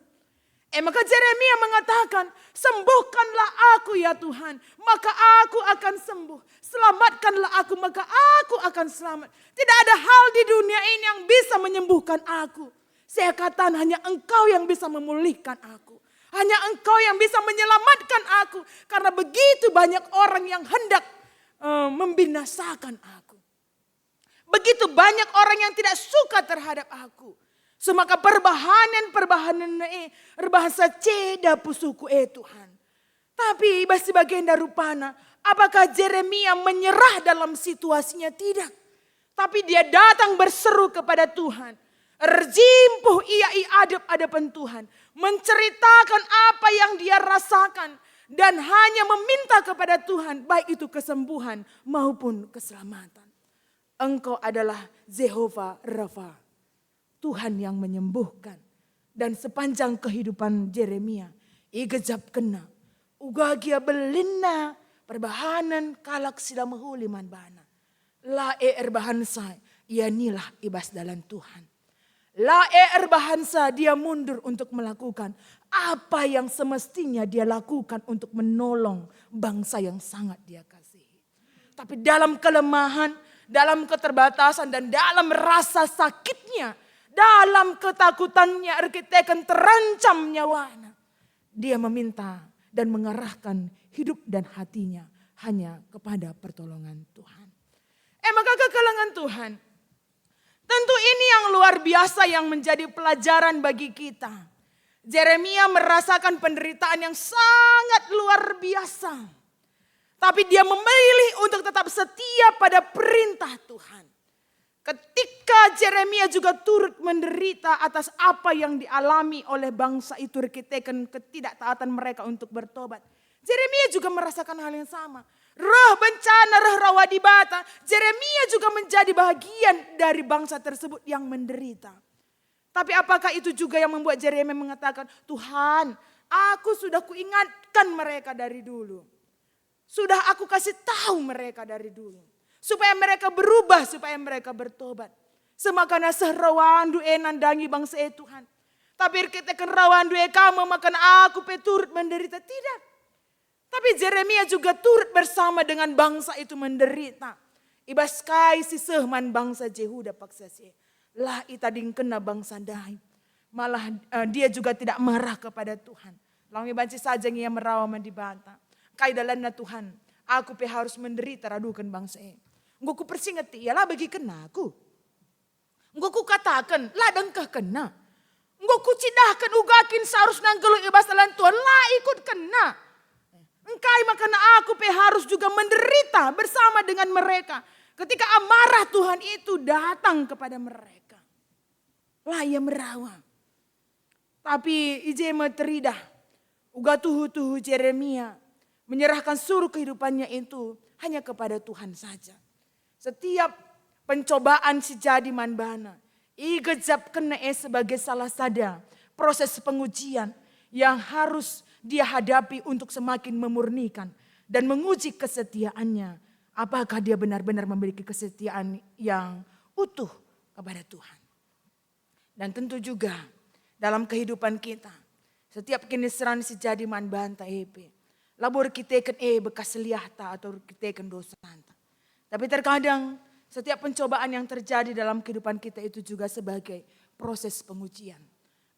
E maka Jeremia mengatakan, "Sembuhkanlah aku, ya Tuhan, maka aku akan sembuh. Selamatkanlah aku, maka aku akan selamat." Tidak ada hal di dunia ini yang bisa menyembuhkan aku. Saya katakan, hanya Engkau yang bisa memulihkan aku. Hanya Engkau yang bisa menyelamatkan aku. Karena begitu banyak orang yang hendak, eh, membinasakan aku. Begitu banyak orang yang tidak suka terhadap aku. Semaka perbahanen-perbahanen e erbahasa ceda pusuhku, e Tuhan. Tapi i bas si bagenda rupana, apakah Jeremia menyerah dalam situasinya? Tidak. Tapi dia datang berseru kepada Tuhan. Erjimpuh ia i adep-adepen Tuhan, menceritakan apa yang dia rasakan, dan hanya meminta kepada Tuhan, baik itu kesembuhan maupun keselamatan. Engkau adalah Jehovah Rafa, Tuhan yang menyembuhkan. Dan sepanjang kehidupan Jeremia, igejapkenna uga gia belinna perbahanen kalak si la mehuli man bana. La e erbahansa ia nilah i bas dalan Tuhan. La e erbahansa dia mundur untuk melakukan apa yang semestinya dia lakukan untuk menolong bangsa yang sangat dia kasihi. Tapi dalam kelemahan, dalam keterbatasan, dan dalam rasa sakitnya, dalam ketakutannya, erkiteken terancam nyawana, dia meminta dan mengarahkan hidup dan hatinya hanya kepada pertolongan Tuhan. E maka, kekelengen Tuhan, tentu ini yang luar biasa yang menjadi pelajaran bagi kita. Jeremia merasakan penderitaan yang sangat luar biasa. Tapi dia memilih untuk tetap setia pada perintah Tuhan. Ketika Jeremia juga turut menderita atas apa yang dialami oleh bangsa itu, erkiteken ketidaktaatan mereka untuk bertobat, Jeremia juga merasakan hal yang sama. Reh bencana, reh rawa Dibata, Jeremia juga menjadi bagian dari bangsa tersebut yang menderita. Tapi apakah itu juga yang membuat Jeremia mengatakan, "Tuhan, aku sudah kuingatkan mereka dari dulu. Sudah aku kasih tahu mereka dari dulu. Supaya mereka berubah, supaya mereka bertobat. Semakana seh rawandu e nandangi bangsa e, Tuhan. Tapi erkiteken rawandu e Kam, maka aku pe turut menderita." Tidak. Tapi Jeremia juga turut bersama dengan bangsa itu menderita. I bas kai si seh man bangsa Jehuda paksa si e, la itadingkenna bangsa ndai. Malah, eh, dia juga tidak marah kepada Tuhan. Lawang banci saja nge ia merawa man Dibata. "Kai dalanna, Tuhan? Aku pe harus menderita raduken bangsa e. Enggo kupersingeti ia, la begikenna aku. Enggo kukataken, la dengkehkenna. Enggo kucidahken uga kin seharusna nggeluh i bas dalan Tuhan, la ikutkenna. Engkai makana aku pe harus juga menderita bersama dengan mereka ketika amarah Tuhan itu datang kepada mereka?" La ia merawa. Tapi i je me teridah uga tuhu-tuhu Jeremia menyerahkan seluruh kehidupannya itu hanya kepada Tuhan saja. Setiap pencobaan si jadi man bana, igejapkenna e sebagai salah sada proses pengujian yang harus dia hadapi untuk semakin memurnikan dan menguji kesetiaannya. Apakah dia benar-benar memiliki kesetiaan yang utuh kepada Tuhan. Dan tentu juga dalam kehidupan kita, setiap kiniseran si jadi man banta e pe, labo erkiteken e bekas liahta atau erkiteken dosanta. Tapi terkadang setiap pencobaan yang terjadi dalam kehidupan kita itu juga sebagai proses pengujian.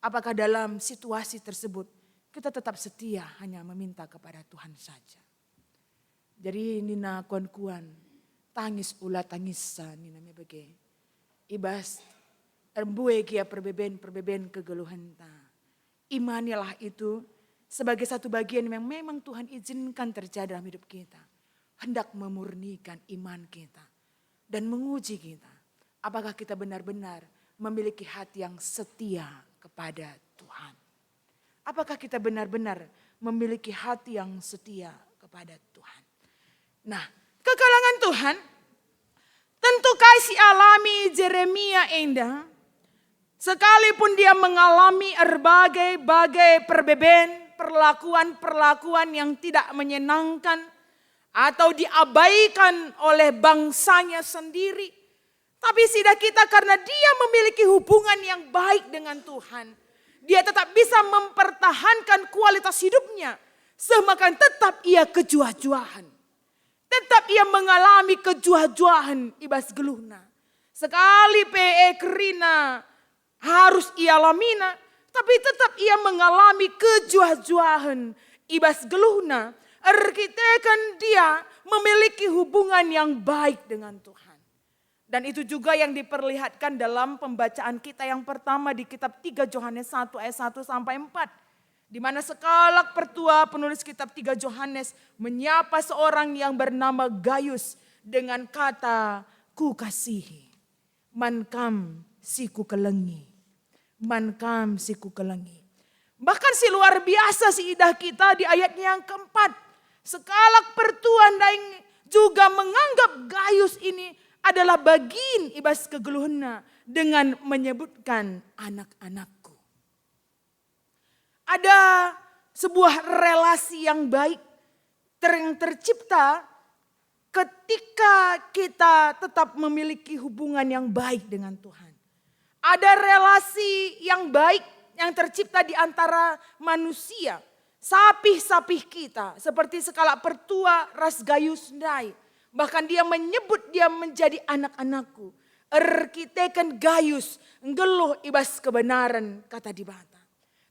Apakah dalam situasi tersebut kita tetap setia hanya meminta kepada Tuhan saja? Jadi nina kuan-kuan, "Tangis ula tangisa," nina me bage. I bas mbue gia perbeben-perbeben kegeluhenta. Imanilah itu sebagai satu bagian yang memang Tuhan izinkan terjadi dalam hidup kita. Hendak memurnikan iman kita dan menguji kita. Apakah kita benar-benar memiliki hati yang setia kepada Tuhan? Apakah kita benar-benar memiliki hati yang setia kepada Tuhan? Nah, kekalangan Tuhan, tentu kai si alami Jeremia enda, sekalipun dia mengalami erbagai-bagai perbeben, perlakuan-perlakuan yang tidak menyenangkan, atau diabaikan oleh bangsanya sendiri, tapi siidah kita, karena dia memiliki hubungan yang baik dengan Tuhan, dia tetap bisa mempertahankan kualitas hidupnya, semakan tetap ia kejuah-juahan. Tetap ia mengalami kejuah-juahan i bas geluhna. Sekali pe e kerina harus ialamina, tapi tetap ia mengalami kejuah-juahan i bas geluhna, erkiteken dia memiliki hubungan yang baik dengan Tuhan. Dan itu juga yang diperlihatkan dalam pembacaan kita yang pertama di kitab tiga Yohanes satu ayat satu sampai empat, di mana sekalak pertua penulis kitab tiga Yohanes menyapa seorang yang bernama Gayus dengan kata, "Kukasihi. Man kam si kukelengi. Man kam si kukelengi." Bahkan si luar biasa siidah kita di ayatnya yang keempat. Sekalak pertua ndai juga menganggap Gayus ini adalah bagin i bas kegeluhenna dengan menyebutkan anak-anakku. Ada sebuah relasi yang baik ter-, yang tercipta ketika kita tetap memiliki hubungan yang baik dengan Tuhan. Ada relasi yang baik yang tercipta di antara manusia, sapih-sapih kita, seperti sekalak pertua ras Gayus ndai. Bahkan dia menyebut dia menjadi anak-anakku. Erkiteken Gayus nggeluh i bas kebenaran kata Dibata.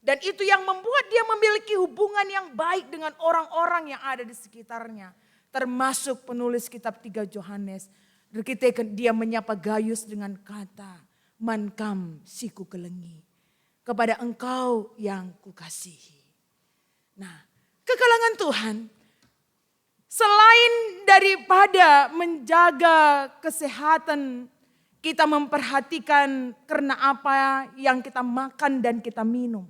Dan itu yang membuat dia memiliki hubungan yang baik dengan orang-orang yang ada di sekitarnya, termasuk penulis kitab tiga Yohanes. Erkiteken dia menyapa Gayus dengan kata, "Man kam si kukelengi, kepada engkau yang kukasihi." Nah, kekalangan Tuhan, selain daripada menjaga kesehatan, kita memperhatikan kerna apa yang kita makan dan kita minum.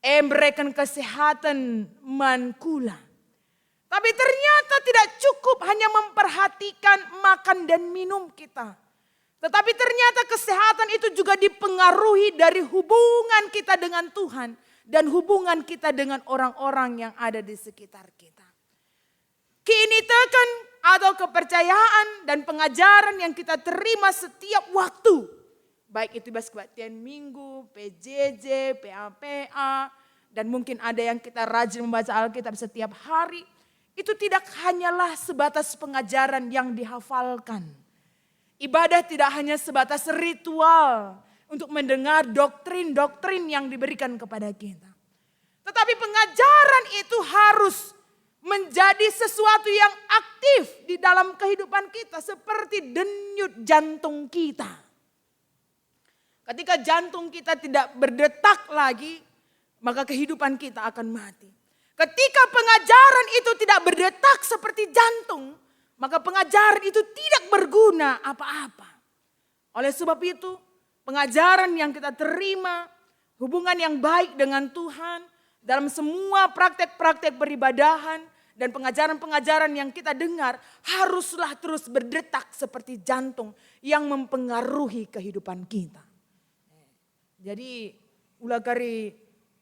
E, mereken kesehatan man kula. Tapi ternyata tidak cukup hanya memperhatikan makan dan minum kita. Tetapi ternyata kesehatan itu juga dipengaruhi dari hubungan kita dengan Tuhan dan hubungan kita dengan orang-orang yang ada di sekitar kita. Kiniteken atau kepercayaan dan pengajaran yang kita terima setiap waktu, baik itu bas kebaktian Minggu, P J J, P A P A, dan mungkin ada yang kita rajin membaca Alkitab setiap hari, itu tidak hanyalah sebatas pengajaran yang dihafalkan. Ibadah tidak hanya sebatas ritual untuk mendengar doktrin-doktrin yang diberikan kepada kita. Tetapi pengajaran itu harus menjadi sesuatu yang aktif di dalam kehidupan kita, seperti denyut jantung kita. Ketika jantung kita tidak berdetak lagi, maka kehidupan kita akan mati. Ketika pengajaran itu tidak berdetak seperti jantung, maka pengajaran itu tidak berguna apa-apa. Oleh sebab itu, pengajaran yang kita terima, hubungan yang baik dengan Tuhan, dalam semua praktek-praktek peribadahan dan pengajaran-pengajaran yang kita dengar haruslah terus berdetak seperti jantung yang mempengaruhi kehidupan kita. Jadi, ula kari,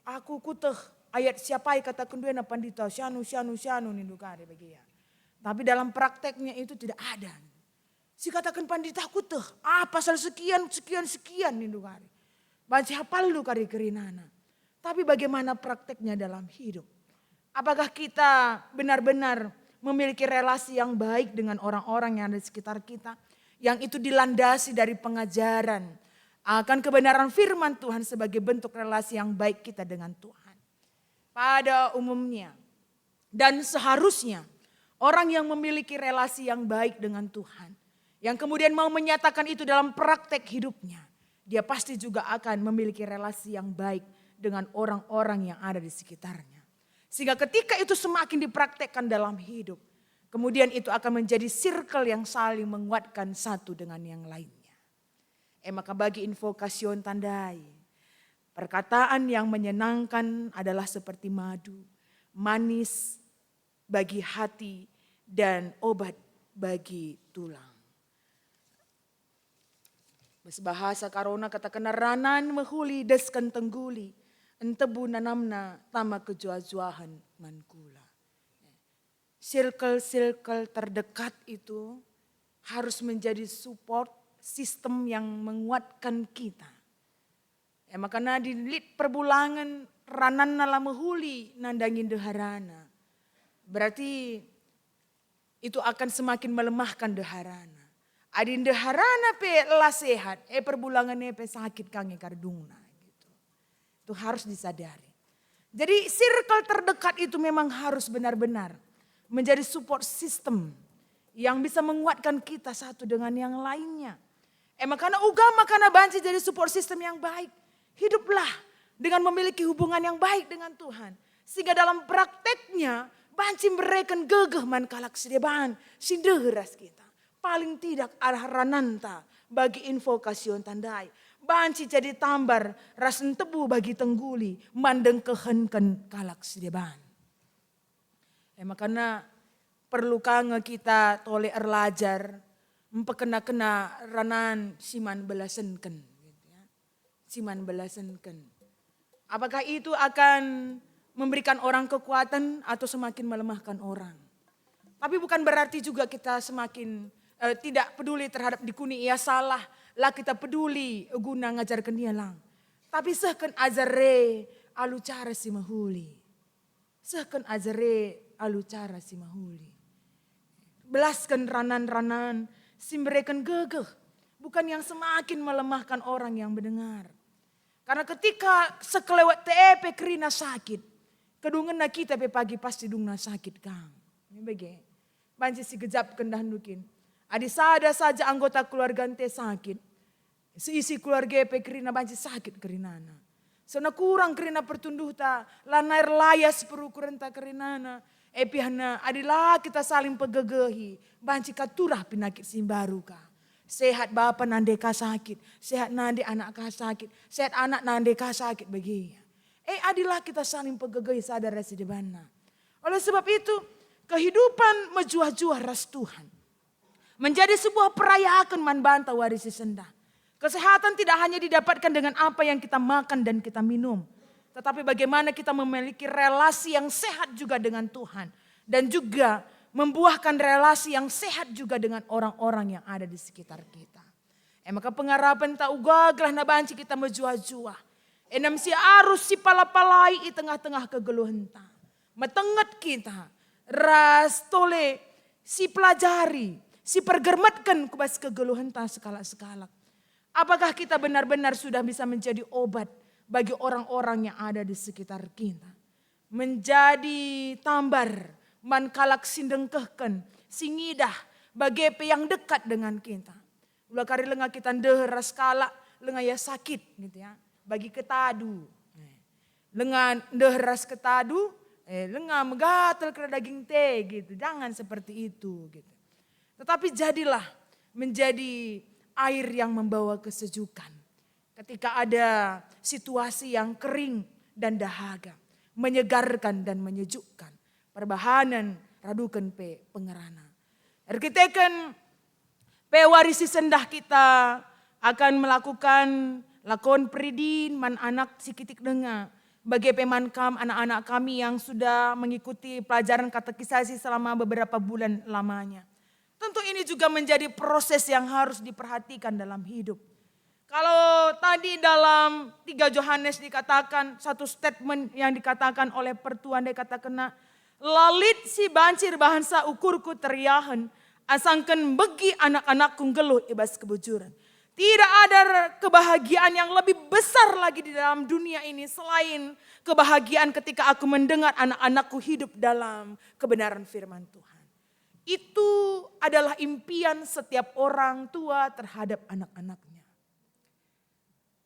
"Aku kuteh ayat siapai kata kenduena pandita, sianu, sianu, sianu," nindu kari bagi ia. Tapi dalam prakteknya itu tidak ada. Sikataken pandita, "Kueteh, ah, pasal sekian, sekian, sekian," nindu kari. Banci hapalndu kari kerinana. Tapi bagaimana prakteknya dalam hidup? Apakah kita benar-benar memiliki relasi yang baik dengan orang-orang yang ada di sekitar kita, yang itu dilandasi dari pengajaran akan kebenaran firman Tuhan sebagai bentuk relasi yang baik kita dengan Tuhan? Pada umumnya, dan seharusnya, orang yang memiliki relasi yang baik dengan Tuhan, yang kemudian mau menyatakan itu dalam praktek hidupnya, dia pasti juga akan memiliki relasi yang baik dengan orang-orang yang ada di sekitarnya. Sehingga ketika itu semakin dipraktekkan dalam hidup, kemudian itu akan menjadi circle yang saling menguatkan satu dengan yang lainnya. E maka bagi invokasion tandai, perkataan yang menyenangkan adalah seperti madu, manis bagi hati dan obat bagi tulang. Bas bahasa Karona katakenna, "Ranan mehuli desken tengguli, entebu nanamna tama kejuah-juahen man kula." Circle-circle terdekat itu harus menjadi support sistem yang menguatkan kita. E maka adi lit perbulangen rananna la mehuli nandangi ndeharana, berarti itu akan semakin melemahkan ndeharana. Adi ndeharana pe la sehat, e perbulangen e pe sakit ka nge kardungna, gitu. Itu harus disadari. Jadi circle terdekat itu memang harus benar-benar menjadi support system yang bisa menguatkan kita satu dengan yang lainnya. E maka uga maka banci jadi support system yang baik. Hiduplah dengan memiliki hubungan yang baik dengan Tuhan, sehingga dalam prakteknya banci mereken gegeh man kalak si deban, si ndeher ras kita. Paling tidak arah rananta bagi invokasion tandai, banci jadi tambar ras entebu bagi tengguli man dengkehenken kalak si deban. E maka perlu ka nge kita tole erlajar mpekena-kena ranan si man belasenken, gitu ya. Si man belasenken. Apakah itu akan memberikan orang kekuatan atau semakin melemahkan orang? Tapi bukan berarti juga kita semakin, eh, tidak peduli terhadap dikuni ia salah, la kita peduli guna ngajarken ia lang. Tapi sehken ajar e alu cara si mehuli. Sehken ajar e alu cara si mehuli. Belasken ranan-ranan si mereken gegeh, bukan yang semakin melemahkan orang yang mendengar. Karena ketika sekelewet te pe kerina sakit, kedungenna kita pe pagi pasti dungna sakit kang. Ini bage. Banci sigejapken dahndu kin. Adi sada saja anggota keluarga ente sakit, seisi keluarga pe kerina banci sakit kerinana. Sona kurang kerina pertunduhta, lanai erlayas perukurenta kerinana. E piahna, adi la kita saling pegegehi, banci ka turah penakit si mbaru ka. Sehat bapa nande ka sakit, sehat nande anak ka sakit, sehat anak nande ka sakit bage. E, adi la kita saling pegegehi sada ras si debanna. Oleh sebab itu, kehidupan mejuah-juah ras Tuhan menjadi sebuah perayaken man banta wari si sendah. Kesehatan tidak hanya didapatkan dengan apa yang kita makan dan kita minum, tetapi bagaimana kita memiliki relasi yang sehat juga dengan Tuhan dan juga membuahkan relasi yang sehat juga dengan orang-orang yang ada di sekitar kita. E maka pengarapenta uga gelah banci kita mejuah-juah. Enem si arus sipala-palai i tengah-tengah kegeluhenta. Metenget kita ras tole sipelajari, sipergermetken ku bas kegeluhenta sekalak-sekalak. Apakah kita benar-benar sudah bisa menjadi obat bagi orang-orang yang ada di sekitar kita? Menjadi tambar man kalak si ndengkehken, si ngidah, bage pe yang dekat dengan kita. Ula kari lenga kita ndeher ras kalak, lenga ia sakit, gitu ya. Bagi ketadu. Eh. Lenga ndeher ras ketadu, eh, lenga megatel kena daging te, gitu. Jangan seperti itu, gitu. Tetapi jadilah menjadi air yang membawa kesejukan. Ketika ada situasi yang kering dan dahaga, menyegarkan dan menyejukkan, perbahanen raduken pe pengerana. Erkiteken pe wari si sendah kita akan melakukan lakon peridin man anak si kitik denga, bage pe man kam anak-anak kami yang sudah mengikuti pelajaran katekisasi selama beberapa bulan lamanya. Tentu ini juga menjadi proses yang harus diperhatikan dalam hidup. Kalau tadi dalam tiga Yohanes dikatakan, satu statement yang dikatakan oleh pertua ndai katakenna, "La lit si banci erbahansa ukurku teriahen, asangken begi anak-anakku nggeluh i bas kebujuren." Tidak ada kebahagiaan yang lebih besar lagi di dalam dunia ini selain kebahagiaan ketika aku mendengar anak-anakku hidup dalam kebenaran firman Tuhan. Itu adalah impian setiap orang tua terhadap anak-anaknya.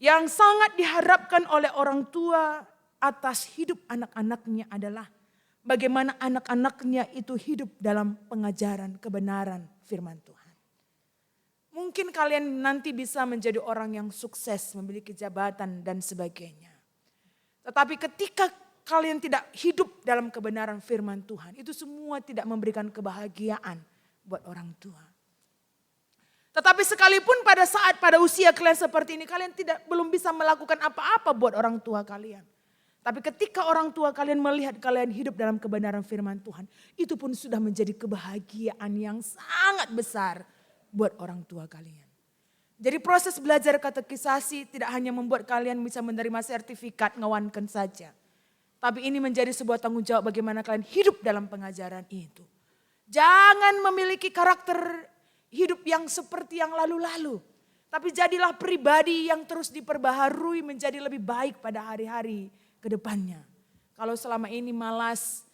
Yang sangat diharapkan oleh orang tua atas hidup anak-anaknya adalah bagaimana anak-anaknya itu hidup dalam pengajaran kebenaran firman Tuhan. Mungkin kalian nanti bisa menjadi orang yang sukses, memiliki jabatan dan sebagainya. Tetapi ketika kalian tidak hidup dalam kebenaran firman Tuhan, itu semua tidak memberikan kebahagiaan buat orang tua. Tetapi sekalipun pada saat, pada usia kalian seperti ini, kalian tidak, belum bisa melakukan apa-apa buat orang tua kalian. Tapi ketika orang tua kalian melihat kalian hidup dalam kebenaran firman Tuhan, itu pun sudah menjadi kebahagiaan yang sangat besar buat orang tua kalian. Jadi proses belajar katekisasi tidak hanya membuat kalian bisa menerima sertifikat ngawanken saja. Tapi ini menjadi sebuah tanggung jawab bagaimana kalian hidup dalam pengajaran itu. Jangan memiliki karakter hidup yang seperti yang lalu-lalu. Tapi jadilah pribadi yang terus diperbaharui menjadi lebih baik pada hari-hari ke depannya. Kalau selama ini malas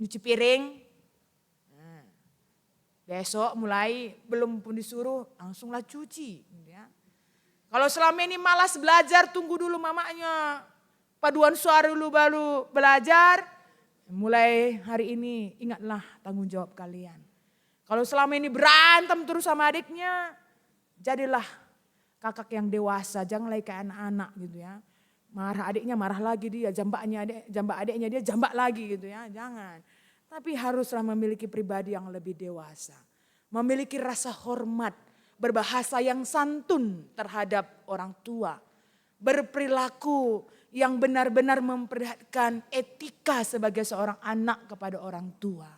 nyuci piring, nah, besok mulai belum pun disuruh, langsunglah cuci, gitu ya. Kalau selama ini malas belajar, tunggu dulu mamanya paduan suara dulu baru belajar, mulai hari ini ingatlah tanggung jawab kalian. Kalau selama ini berantem terus sama adiknya, jadilah kakak yang dewasa, jangan lagi kayak anak-anak gitu ya. Marah adiknya, marah lagi dia, jambaknya adik, jambak adiknya dia, jambak lagi gitu ya, jangan. Tapi haruslah memiliki pribadi yang lebih dewasa, memiliki rasa hormat, berbahasa yang santun terhadap orang tua, berperilaku yang benar-benar memperlihatkan etika sebagai seorang anak kepada orang tua.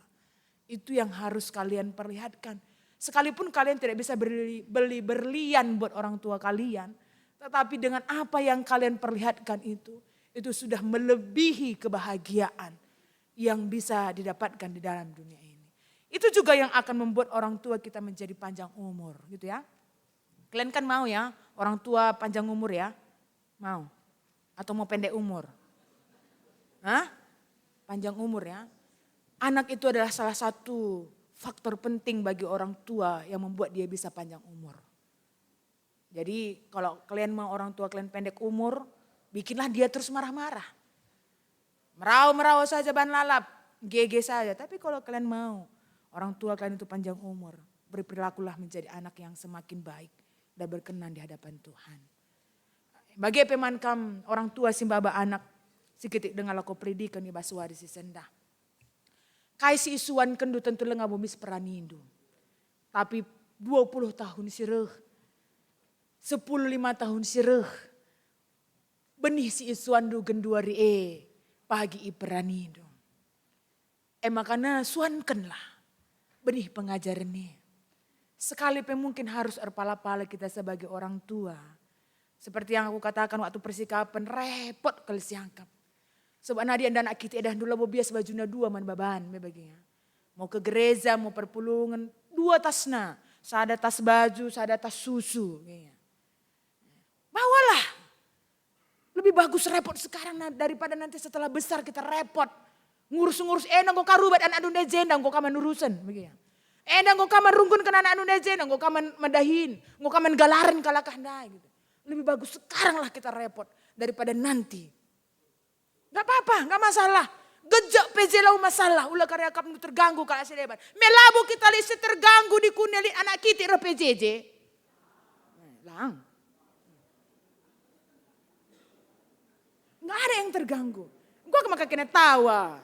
Itu yang harus kalian perlihatkan. Sekalipun kalian tidak bisa beli, beli berlian buat orang tua kalian, tetapi dengan apa yang kalian perlihatkan itu, itu sudah melebihi kebahagiaan yang bisa didapatkan di dalam dunia ini. Itu juga yang akan membuat orang tua kita menjadi panjang umur, gitu ya. Kalian kan mau ya, orang tua panjang umur ya? Mau? Atau mau pendek umur? Hah? Panjang umur ya. Anak itu adalah salah satu faktor penting bagi orang tua yang membuat dia bisa panjang umur. Jadi kalau kalian mau orang tua kalian pendek umur, bikinlah dia terus marah-marah. Merau-merau saja ban lalap, gege saja. Tapi kalau kalian mau orang tua kalian itu panjang umur, berperilakulah menjadi anak yang semakin baik dan berkenan di hadapan Tuhan. Bage pe man kam orang tua si maba anak, si kitik denga lako peridiken i bas wari si sendah. Kai si isuankenndu tentu langa bo mis peranindu. Tapi dua puluh tahun si reh, sepuluh lima tahun si reh, benih si isuanndu genduari e pagi iperanindu. E makana suankenlah benih pengajaren e. Sekali pe mungkin harus erpala-pala kita sebagai orang tua. Seperti yang aku katakan waktu persikapen, repot kal siakap. Sebab nadi enda anak kitik edahndu labo bias bajuna dua man baban, me bage ya. Mau ke gereja, mau perpulungen, dua tasna, sada tas baju, sada tas susu, ya. Bawalah. Lebih bagus repot sekarang na-, daripada nanti setelah besar kita repot. Ngurus-ngurus, enda enggo ka rubat anakndu ndai jenda enggo ka man urusen, begitu ya. Enda enggo ka man runggunken anakndu ndai jenda enggo ka man medahin, enggo ka man galaren kalakah ndai gitu. Lebih bagus sekaranglah kita repot daripada nanti. Nggak apa-apa, nggak masalah. Gejek pe je lau masalah, ula kari akapndu terganggu kalak si deban. Me labo kita lit si terganggu dikune lit anak kitik reh P J J. Eh, lang. Nggak ada yang terganggu. Gua maka kena tawa.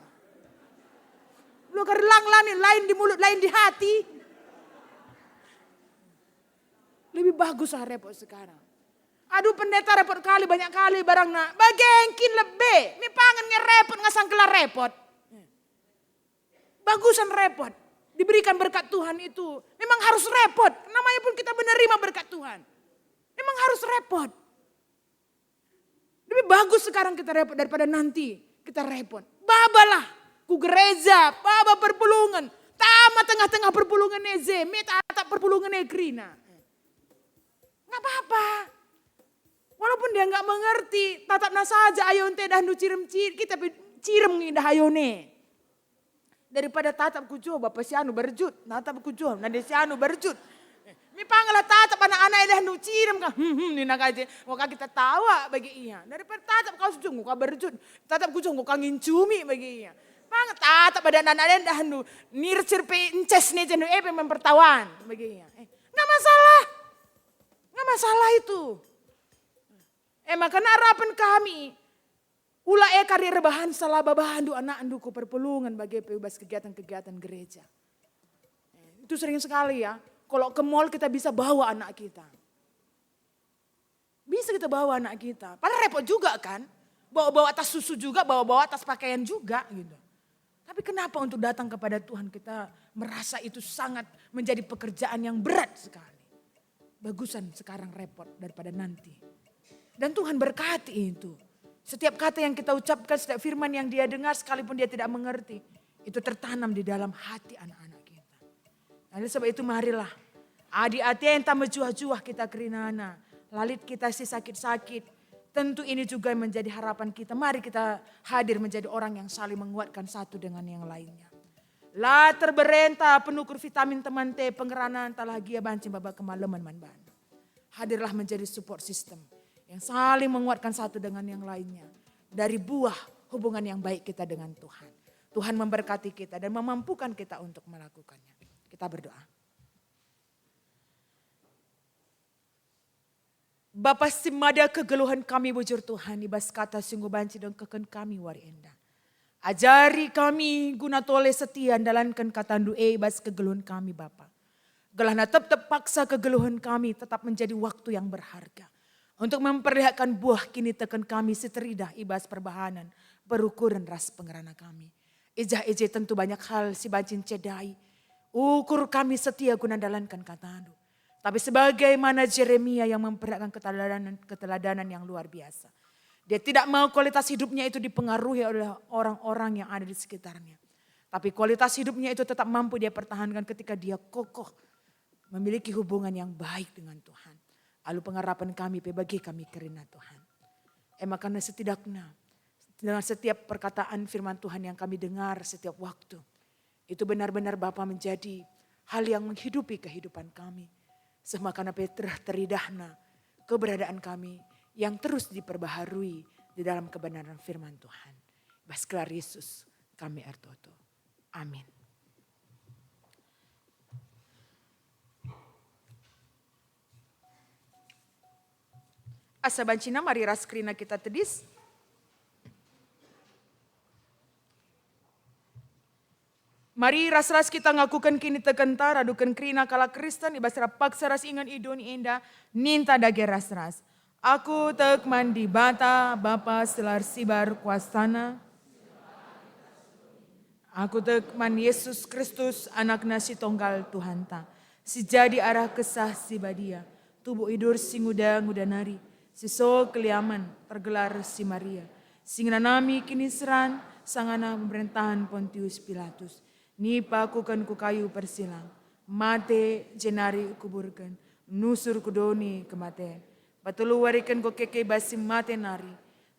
Lu kari lang lani, lain di mulut, lain di hati. Lebih bagus lah repot sekarang. Aduh, pendeta repot kali, banyak kali barangna. Bage engkin lebe, mi pangan nge repot, ngasang kela repot. Bagusan repot. diberikan berkat Tuhan itu memang harus repot. Namanya pun kita menerima berkat Tuhan. Memang harus repot. Lebih bagus sekarang kita repot daripada nanti kita repot. Babalah ku gereja, baba perpulungen, tama tengah-tengah perpulungen e je, me tatap perpulungen e kerina. Nggak apa-apa. Walaupun dia nggak mengerti, tatapna saja ayo ente dah nu cirem-cirem, kita pe cirem ngidah ayo ne. Daripada tatap ku jo, bapa si anu berjut, tatap ku jo, nande si anu berjut. Mipanglah tatap anak-anak dah nu cirem ka, hmm, hmm, nina kaje, wah kita tawa bagi ia. Daripada tatap kau sujung, kau berjut, tatap ku jo, kau ngincumi bagi ia. Pang tatap pada anak-anak dah nu nircir pe ences ne je nu epe mempertawan bagi ia. Eh, nggak masalah. Nggak masalah itu. Eh, maka narapen kami, ula e kari erbahan salah babandu anakndu ku perpulungen bage pe bas kegiatan-kegiatan gereja. Eh, itu sering sekali ya, kalau ke mall kita bisa bawa anak kita. Bisa kita bawa anak kita. Padahal repot juga kan. Bawa-bawa tas susu juga, bawa-bawa tas pakaian juga gitu. Tapi kenapa untuk datang kepada Tuhan kita merasa itu sangat menjadi pekerjaan yang berat sekali? Bagusan sekarang repot daripada nanti. Dan Tuhan berkati itu. Setiap kata yang kita ucapkan, setiap firman yang dia dengar, sekalipun dia tidak mengerti, itu tertanam di dalam hati anak-anak kita. Nah, oleh sebab itu marilah, adi atenta mejuah-juah kita kerinana, la lit kita si sakit-sakit, tentu ini juga menjadi harapan kita. Mari kita hadir menjadi orang yang saling menguatkan satu dengan yang lainnya. La terberenta penukur vitamin temanta, pengerana ntah gia banci maba kemalemen man bana. Hadirlah menjadi support system yang saling menguatkan satu dengan yang lainnya dari buah hubungan yang baik kita dengan Tuhan. Tuhan memberkati kita dan memampukan kita untuk melakukannya. Kita berdoa. Bapa si mada, kegeluhen kami bujur Tuhan, i bas kata si enggo banci dengkehken kami wari enda. Ajari kami guna tole setia ndalanken katandu e i bas kegeluhen kami, Bapa. Gelahna tep-tep paksa kegeluhen kami tetap menjadi waktu yang berharga untuk memperlihatkan buah kiniteken kami si teridah i bas perbahanen, perukuren ras pengerana kami. I jah i je tentu banyak hal si banci ncedai ukur kami setia guna ndalanken katandu. Tapi sebagaimana Jeremia yang memperlihatkan keteladanan, keteladanan yang luar biasa. Dia tidak mau kualitas hidupnya itu dipengaruhi oleh orang-orang yang ada di sekitarnya. Tapi kualitas hidupnya itu tetap mampu dia pertahankan ketika dia kokoh memiliki hubungan yang baik dengan Tuhan. Alu pengarapen kami pe bage kami kerina Tuhan. E maka setidakna dengan setiap perkataan firman Tuhan yang kami dengar setiap waktu, itu benar-benar Bapa menjadi hal yang menghidupi kehidupan kami. Seh maka pe tereh teridahna keberadaan kami yang terus diperbaharui di dalam kebenaran firman Tuhan. Bas gelar Yesus kami ertoto. Amin. Asa bancina mari ras kerina kita tedis. Mari ras-ras kita ngakuken kinitekenta, raduken kerina kalak Kristen i bas rap paksa ras ingan i doni enda, ninta dage ras-ras. Aku tek man Dibata, Bapa si la ersibar kuasaNa. Aku tek man Yesus Kristus, AnakNa si Tonggal Tuhanta, si jadi arah Kesah Si Badia, tubuh idur si nguda-nguda nari, si so keliamen, tergelar si Maria, si ngenanami kiniseran sangana pemerentahen Pontius Pilatus, nipakuken ku kayu persilang, mate, jenari ikuburken, nusur ku doni kematen. Patelu wariken enggo keke bas si mate nari,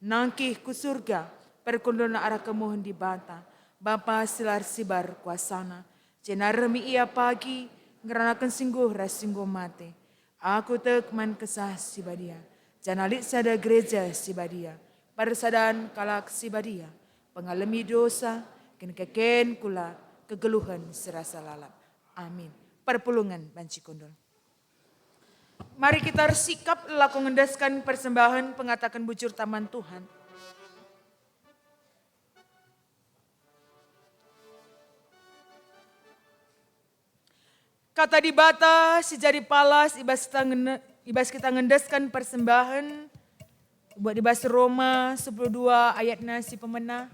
nangkih ku Surga, perkundulna arah kemuhen Dibata, Bapa si la ersibar kuasaNa, jenari reh me Ia pagi ngeranaken si nggeluh ras si enggo mate. Aku tek man Kesah Si Badia, janah lit sada Gereja Si Badia, persadan kalak si badia, pengalemi dosa, kinekeken kula, kegeluhen si rasa lalap. Amin. Perpulungen banci kundul. Mari kita ersikap lako ngendesken persembahen pengataken bujurta man Tuhan. Kata Dibata si jadi palas i bas kita ngene-, i bas kita ngendesken persembahen, buat i bas Roma sepuluh dua ayatna si pemena.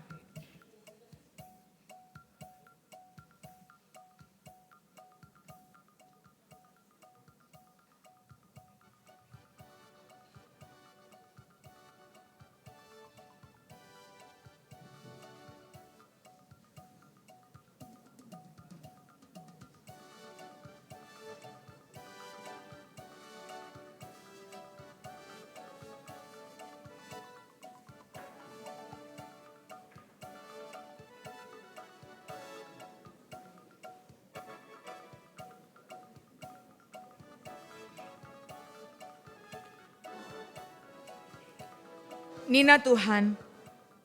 Nina Tuhan,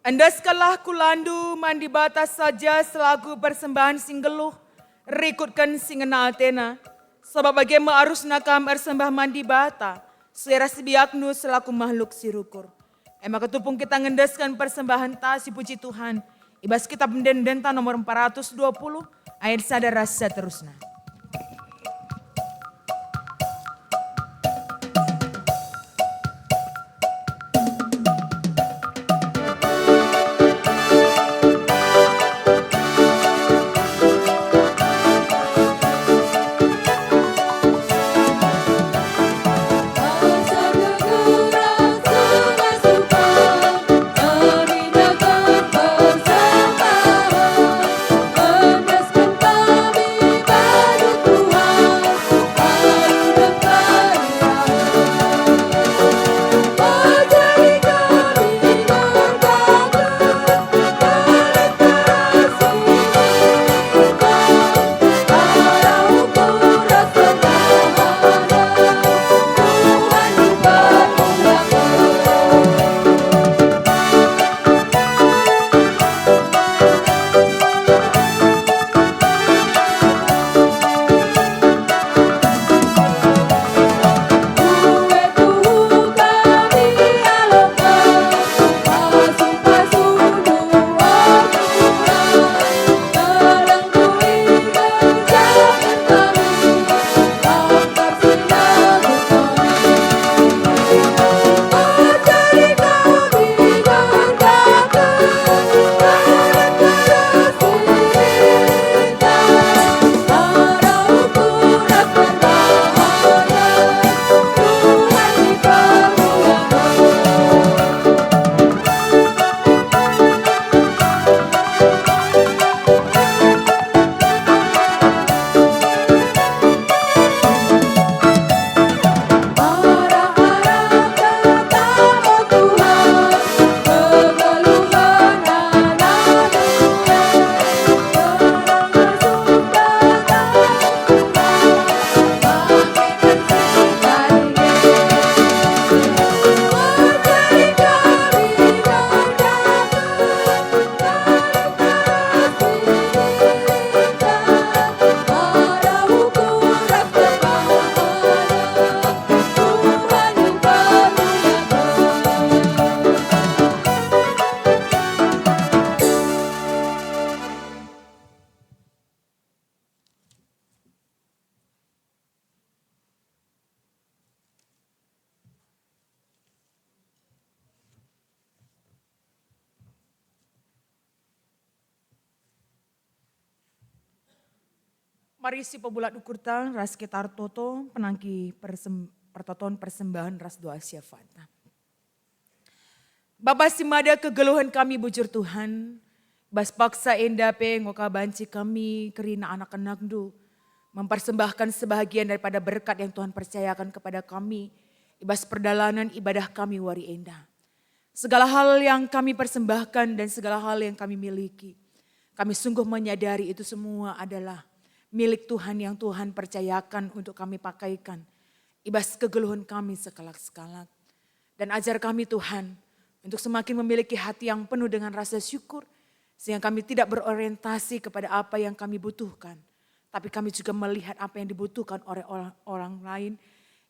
"Endeskenlah kulandu man Dibata saja selaku persembahen si nggeluh, rikutken si ngena atena, sabap bage me arusna kam ersembah man Dibata, sue ras biakndu selaku mahluk si rukur." E maka tupung kita ngendesken persembahenta si puji Tuhan, i bas Kitab Ende-endenta nomor empat ratus dua puluh, ayat sada ras seterusna. Mari si pebulat ukurta ras kita ertoto penangki persem-, pertoton persembahen ras doa syafaat. Bapa si mada, kegeluhen kami bujur Tuhan, bas paksa enda pe enggo ka banci kami kerina anak-anakNdu mempersembahkan sebahagian daripada berkat yang Tuhan percayakan kepada kami i bas perdalanan ibadah kami wari enda. Segala hal yang kami persembahkan dan segala hal yang kami miliki, kami sungguh menyadari itu semua adalah milik Tuhan yang Tuhan percayakan untuk kami pakaikan i bas kegeluhen kami sekalak-sekalak. Dan ajar kami, Tuhan, untuk semakin memiliki hati yang penuh dengan rasa syukur, sehingga kami tidak berorientasi kepada apa yang kami butuhkan, tapi kami juga melihat apa yang dibutuhkan oleh orang, orang lain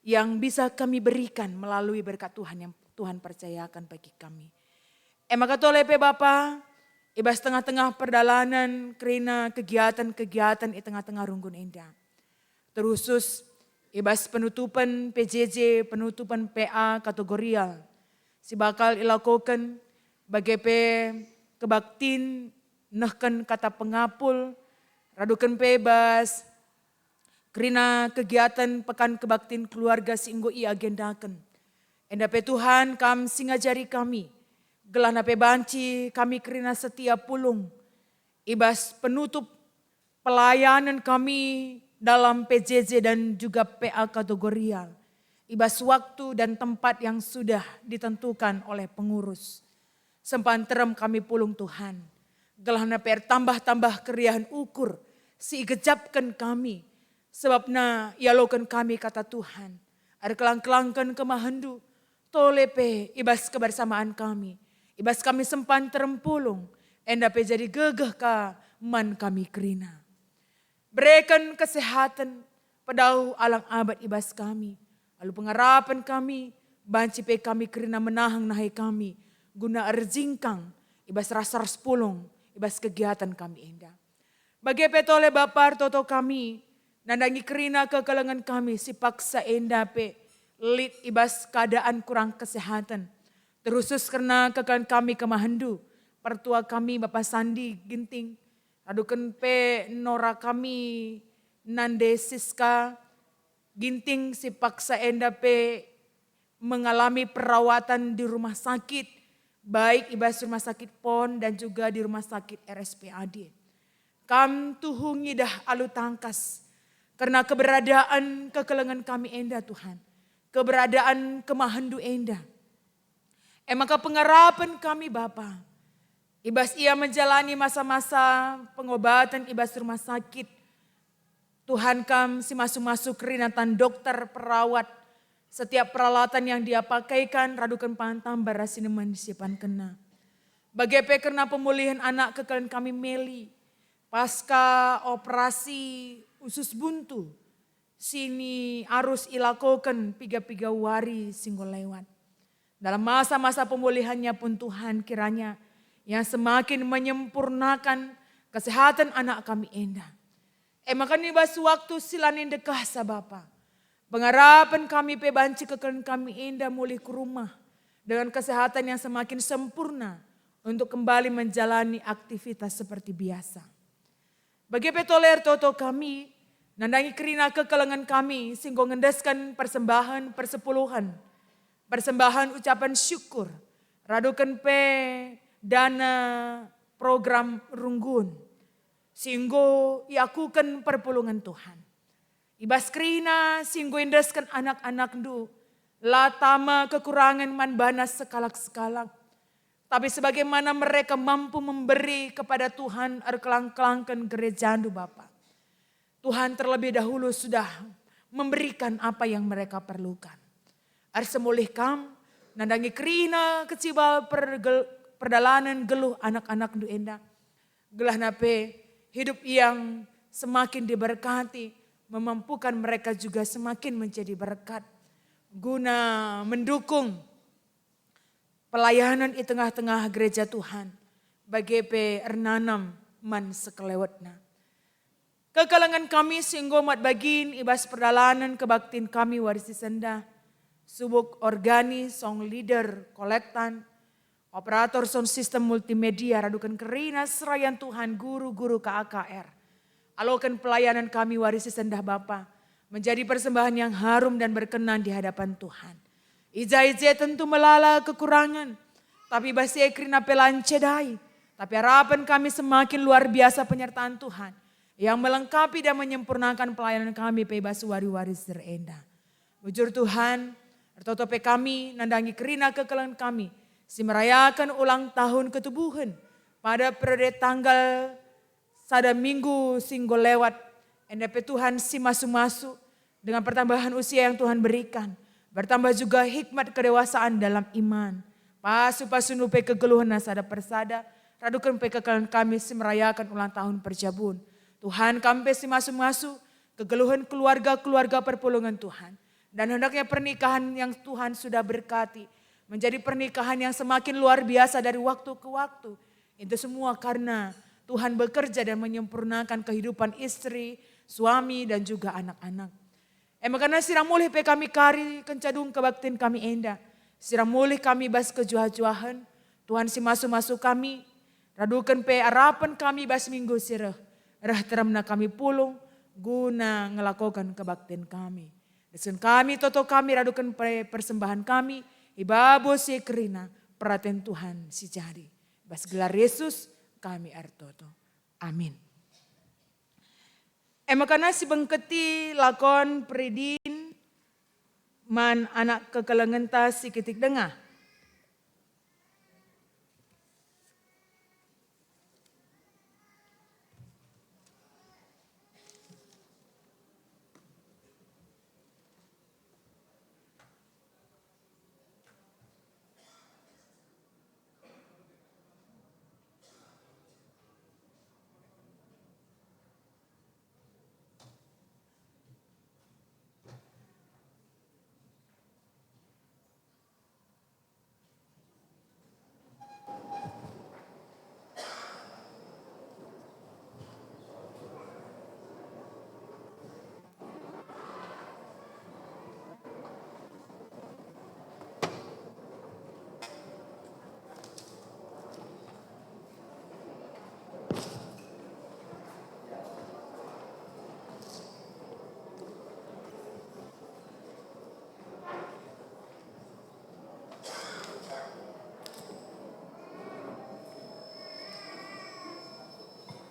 yang bisa kami berikan melalui berkat Tuhan yang Tuhan percayakan bagi kami. E maka tole pe Bapa, i bas tengah-tengah perdalanan kerina kegiatan-kegiatan i tengah-tengah runggun enda, terkhusus i bas penutupen P J J, penutupen P A kategorial si bakal ilakoken, bage pe kebaktin nehken kata pengapul, raduken pe bas kerina kegiatan Pekan Kebaktin Keluarga si enggo iagendaken. Enda pe Tuhan, Kam si ngajari kami, gelahna pe banci kami kerina setia pulung i bas penutup pelayanan kami dalam P J J dan juga P A kategorial, i bas waktu dan tempat yang sudah ditentukan oleh pengurus. Sempat nterem kami pulung, Tuhan, gelahna pe ertambah-tambah keriahen ukur si igejapken kami, sebabna ialoken kami kata Tuhan, erkelang-kelangken kemahenNdu, tole pe i bas kebersamaan kami, i bas kami sempat terempulung, enda pe jadi gegeh ka man kami kerina. Bereken kesehaten, pedauh alang abet i bas kami, alu pengarapen kami, banci pe kami kerina menaheng nahe kami, guna erjingkang i bas ras-ras pulung i bas kegiatan kami enda. Bage pe tole Bapa ertoto kami, nandangi kerina kekelengen kami si paksa enda pe lit i bas keadaan kurang kesehaten. Terkhusus kerna kekelengen kami kemahenNdu, pertua kami Bapa Sandi Ginting, raduken pe nora kami Nande Siska Ginting si paksa enda pe mengalami perawatan di rumah sakit, baik i bas rumah sakit pon dan juga di rumah sakit R S P A D. Kam tuhu ngidah alu tangkas kerna keberadaan kekelengen kami enda, Tuhan, keberadaan kemahenNdu enda. E maka pengarapen kami, Bapa, i bas ia menjalani masa-masa pengobaten i bas rumah sakit, Tuhan, Kam si masu-masu kerina tan dokter, perawat, setiap peralatan yang dia pakaikan, raduken pangan tamba ras sinemen si ipankenna. Bage pe kerna pemulihen anak kekelengen kami Meli, pasca operasi usus buntu, si ni arus ilakoken piga-piga wari si enggo lewat. Dalam masa-masa pemulihannya pun Tuhan kiranya yang semakin menyempurnakan kesehatan anak kami enda. E maka i bas waktu si la nindekahsa Bapa, pengarapen kami pe banci kekelengen kami enda mulih ku rumah dengan kesehatan yang semakin sempurna untuk kembali menjalani aktivitas seperti biasa. Bage pe tole ertoto kami, nandangi kerina kekelengen kami si enggo ngendesken persembahen persepuluhen, persembahen ucapan syukur, raduken pe dana program runggun si enggo iakuken perpulungen Tuhan. I bas kerina si enggo iendesken anak-anakNdu, la tama kekurangen man bana sekalak-sekalak. Tapi sebagaimana mereka mampu memberi kepada Tuhan erkelang-kelangken gerejaNdu, Bapa, Tuhan terlebih dahulu sudah memberikan apa yang mereka perlukan. Ersemulih Kam nandangi kerina kecibal pergel-, perdalanen geluh anak-anakNdu enda. Gelahna pe hidup yang semakin diberkati, memampukan mereka juga semakin menjadi berkat guna mendukung pelayanan i tengah-tengah gereja Tuhan, bage pe ernanam man sekelewetna. Kekelengen kami si enggo mat bagin i bas perdalanen kebaktin kami wari si sendah, subuk organi, song leader, kolektan, operator sound system multimedia, raduken kerina serayan Tuhan, guru-guru K A K R. Aloken pelayanan kami wari si sendah Bapa, menjadi persembahan yang harum dan berkenan di hadapan Tuhan. I ja i je tentu melala kekurangan, tapi bas e kerina pe la ncedai. Tapi arapen kami semakin luar biasa penyertaan Tuhan yang melengkapi dan menyempurnakan pelayanan kami pe bas wari-wari si enda. Bujur Tuhan, ertoto pe kami nandangi kerina kekelengen kami si merayaken ulang tahun ketubuhen pada periode tanggal sada minggu si enggo lewat. Enda pe Tuhan si masu-masu dengan pertambahan usia yang Tuhan berikan, bertambah juga hikmat kedewasaan dalam iman. Pasu-pasundu pe kegeluhenna sada persada, raduken pe kekelengen kami si merayaken ulang tahun perjabun. Tuhan, Kam pe si masu-masu kegeluhen keluarga-keluarga perpulungen Tuhan. Dan hendaknya pernikahan yang Tuhan sudah berkati menjadi pernikahan yang semakin luar biasa dari waktu ke waktu. Itu semua karena Tuhan bekerja dan menyempurnakan kehidupan istri, suami, dan juga anak-anak. E maka sirang mulih pe kami kari kenca dung kebaktin kami enda. Sirang mulih kami bas kejuah-juahen. Tuhan si masu-masu kami, raduken pe arapen kami bas minggu si reh. Reh teremna kami pulung guna ngelakoken kebaktin kami. Desken kami, toto kami, raduken pe persembahan kami i babo si kerina peraten Tuhan si jadi. Bas gelar Yesus kami ertoto. Amin. E maka si bengketi lakon peridin man anak kekelengenta si kitik denga.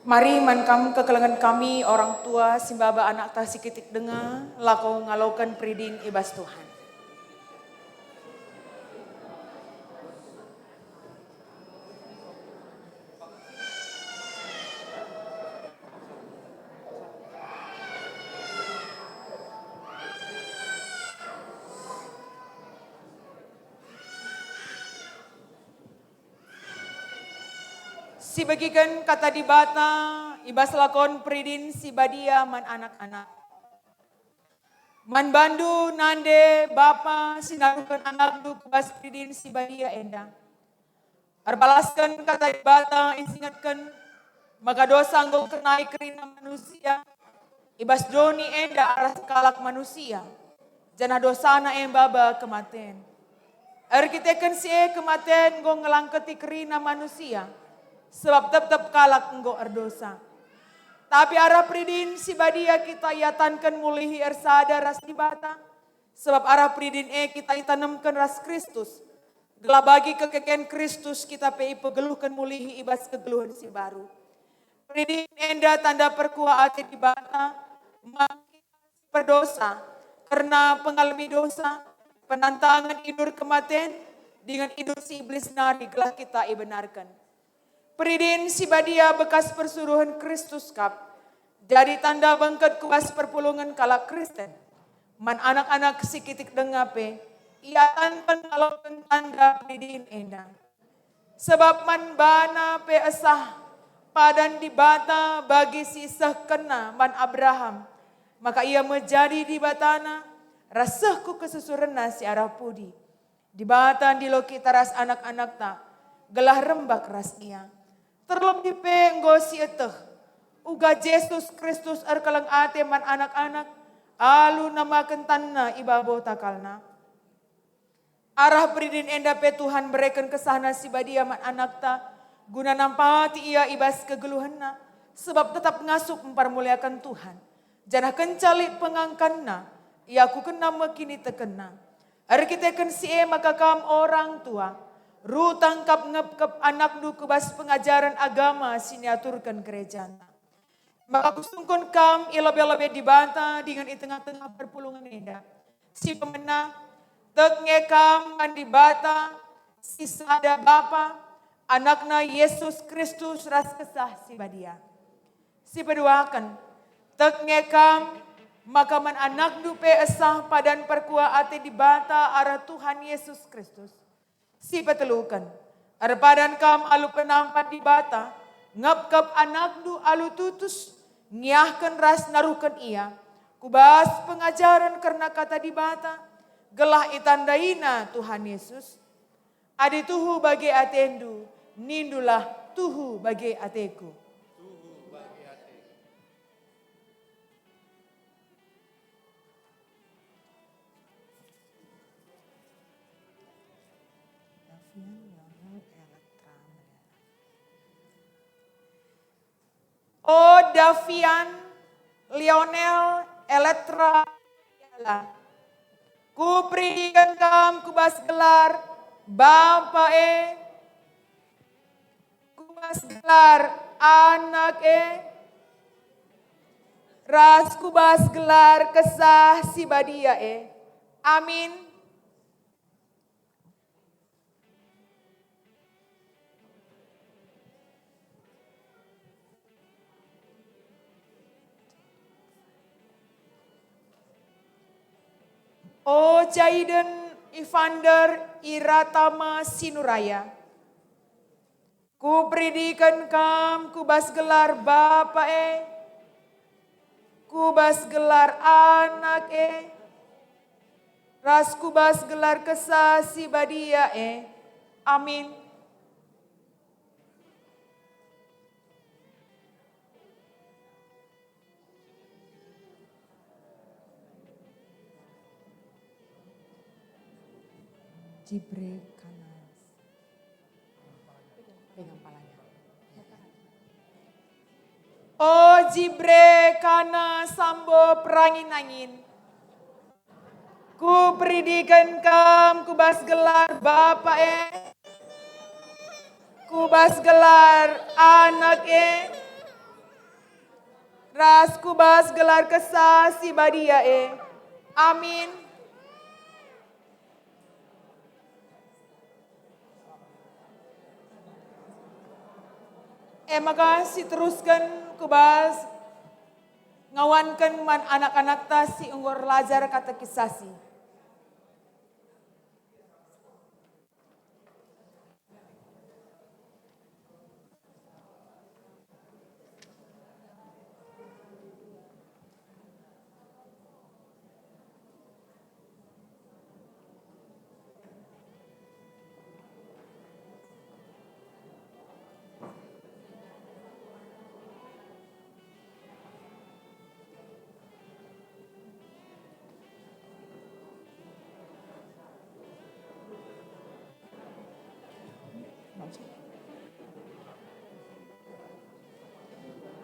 Mari man kam kekelengen kami orang tua si maba anakta si kitik denga, lako ngaloken peridin i bas Tuhan. Sibegiken Kata Dibata i bas lakon peridin si badia man anak-anak. Man bandu nande, bapa, si naruhken anakndu ku bas peridin si badia enda. Erbalasken Kata Dibata isingetken maka dosa enggo ngkenai kerina manusia i bas doni enda arah sekalak manusia, janah dosana e maba kematen. Erkiteken si e, kematen enggo ngelangketi kerina manusia, sebab tep-tep kalak enggo erdosa. Tapi arah peridin si badia kita iatanken mulihi ersada ras Dibata, sebab arah peridin e kita itanemken ras Kristus, gelah bagi kekeken Kristus kita pe ipegeluhken mulihi i bas kegeluhen si mbaru. Peridin enda tanda perkuah ate Dibata, man kita si perdosa, kerna pengalemi dosa, penantangen idur kematen, dingen idur si Iblis nari gelah kita ibenarken. Peridin si badia bekas persuruhen Kristus kap, jadi tanda bengket ku bas perpulungen kalak Kristen. Man anak-anak si kitik denga pe, iatanken ngaloken tanda peridin enda. Sebab man bana pe esah padan Dibata bagi si isehkenNa man Abraham, maka ia me jadi Dibatana, ras seh ku kesusurenNa si arah pudi. Dibata ndilo kita ras anak-anakta, gelah rembak ras Ia. Terlebih pe enggo sieteh, uga Jesus Kristus erkeleng ate man anak-anak, alu namaken tanNa i babo takalNa. Arah peridin enda pe Tuhan mereken kesahNa si badia man anakta, guna nampati ia i bas kegeluhenna, sebab tetap ngasup mpermuliaken Tuhan, janah kenca lit pengangkanna, iakukenna me kinitekenna. Erkiteken si e maka kam orang tua, rutang kap ngepkep anakndu ku bas pengajaren agama si niaturken gerejanta. Maka kusungkun kam i lebe-lebe Dibata dingen i tengah-tengah perpulungen enda. Si pemena, tek nge kam man Dibata, si sada Bapa, AnakNa Jesus Kristus ras Kesah Si Badia. Si peduaken, tek nge kam maka man anakndu pe esah padan perkuah ate Dibata arah Tuhan Jesus Kristus. Si peteluken, erpadan kam alu penampat Dibata, ngepkep anakndu alu tutus, ngiahken ras naruhken ia ku bas pengajaren kerna Kata Dibata, gelah itandaina Tuhan Yesus. Adi tuhu bage atendu, nindulah, "Tuhu bage ateku." O Davian, Lionel, Elektra, Yala. Kuperidiken kam ku bas gelar Bapa e, ku bas gelar Anak e, ras ku bas gelar Kesah Si Badia e. Amin. O Jaiden, Ivander, Iratama, Sinuraya. Kuperidiken kam ku bas gelar Bapa e, ku bas gelar Anak e, ras ku bas gelar Kesah Si Badia e. Amin. Jibre Kanas. Pegang palanya. O Jibre Kana Sambo Perangin-angin. Kuperidiken kam ku bas gelar Bapa e, ku bas gelar Anak e, ras ku bas gelar Kesah Si Badia e. Amin. E maka siterusken ku bas ngawanken man anak-anakta si enggo erlajar katekisasi.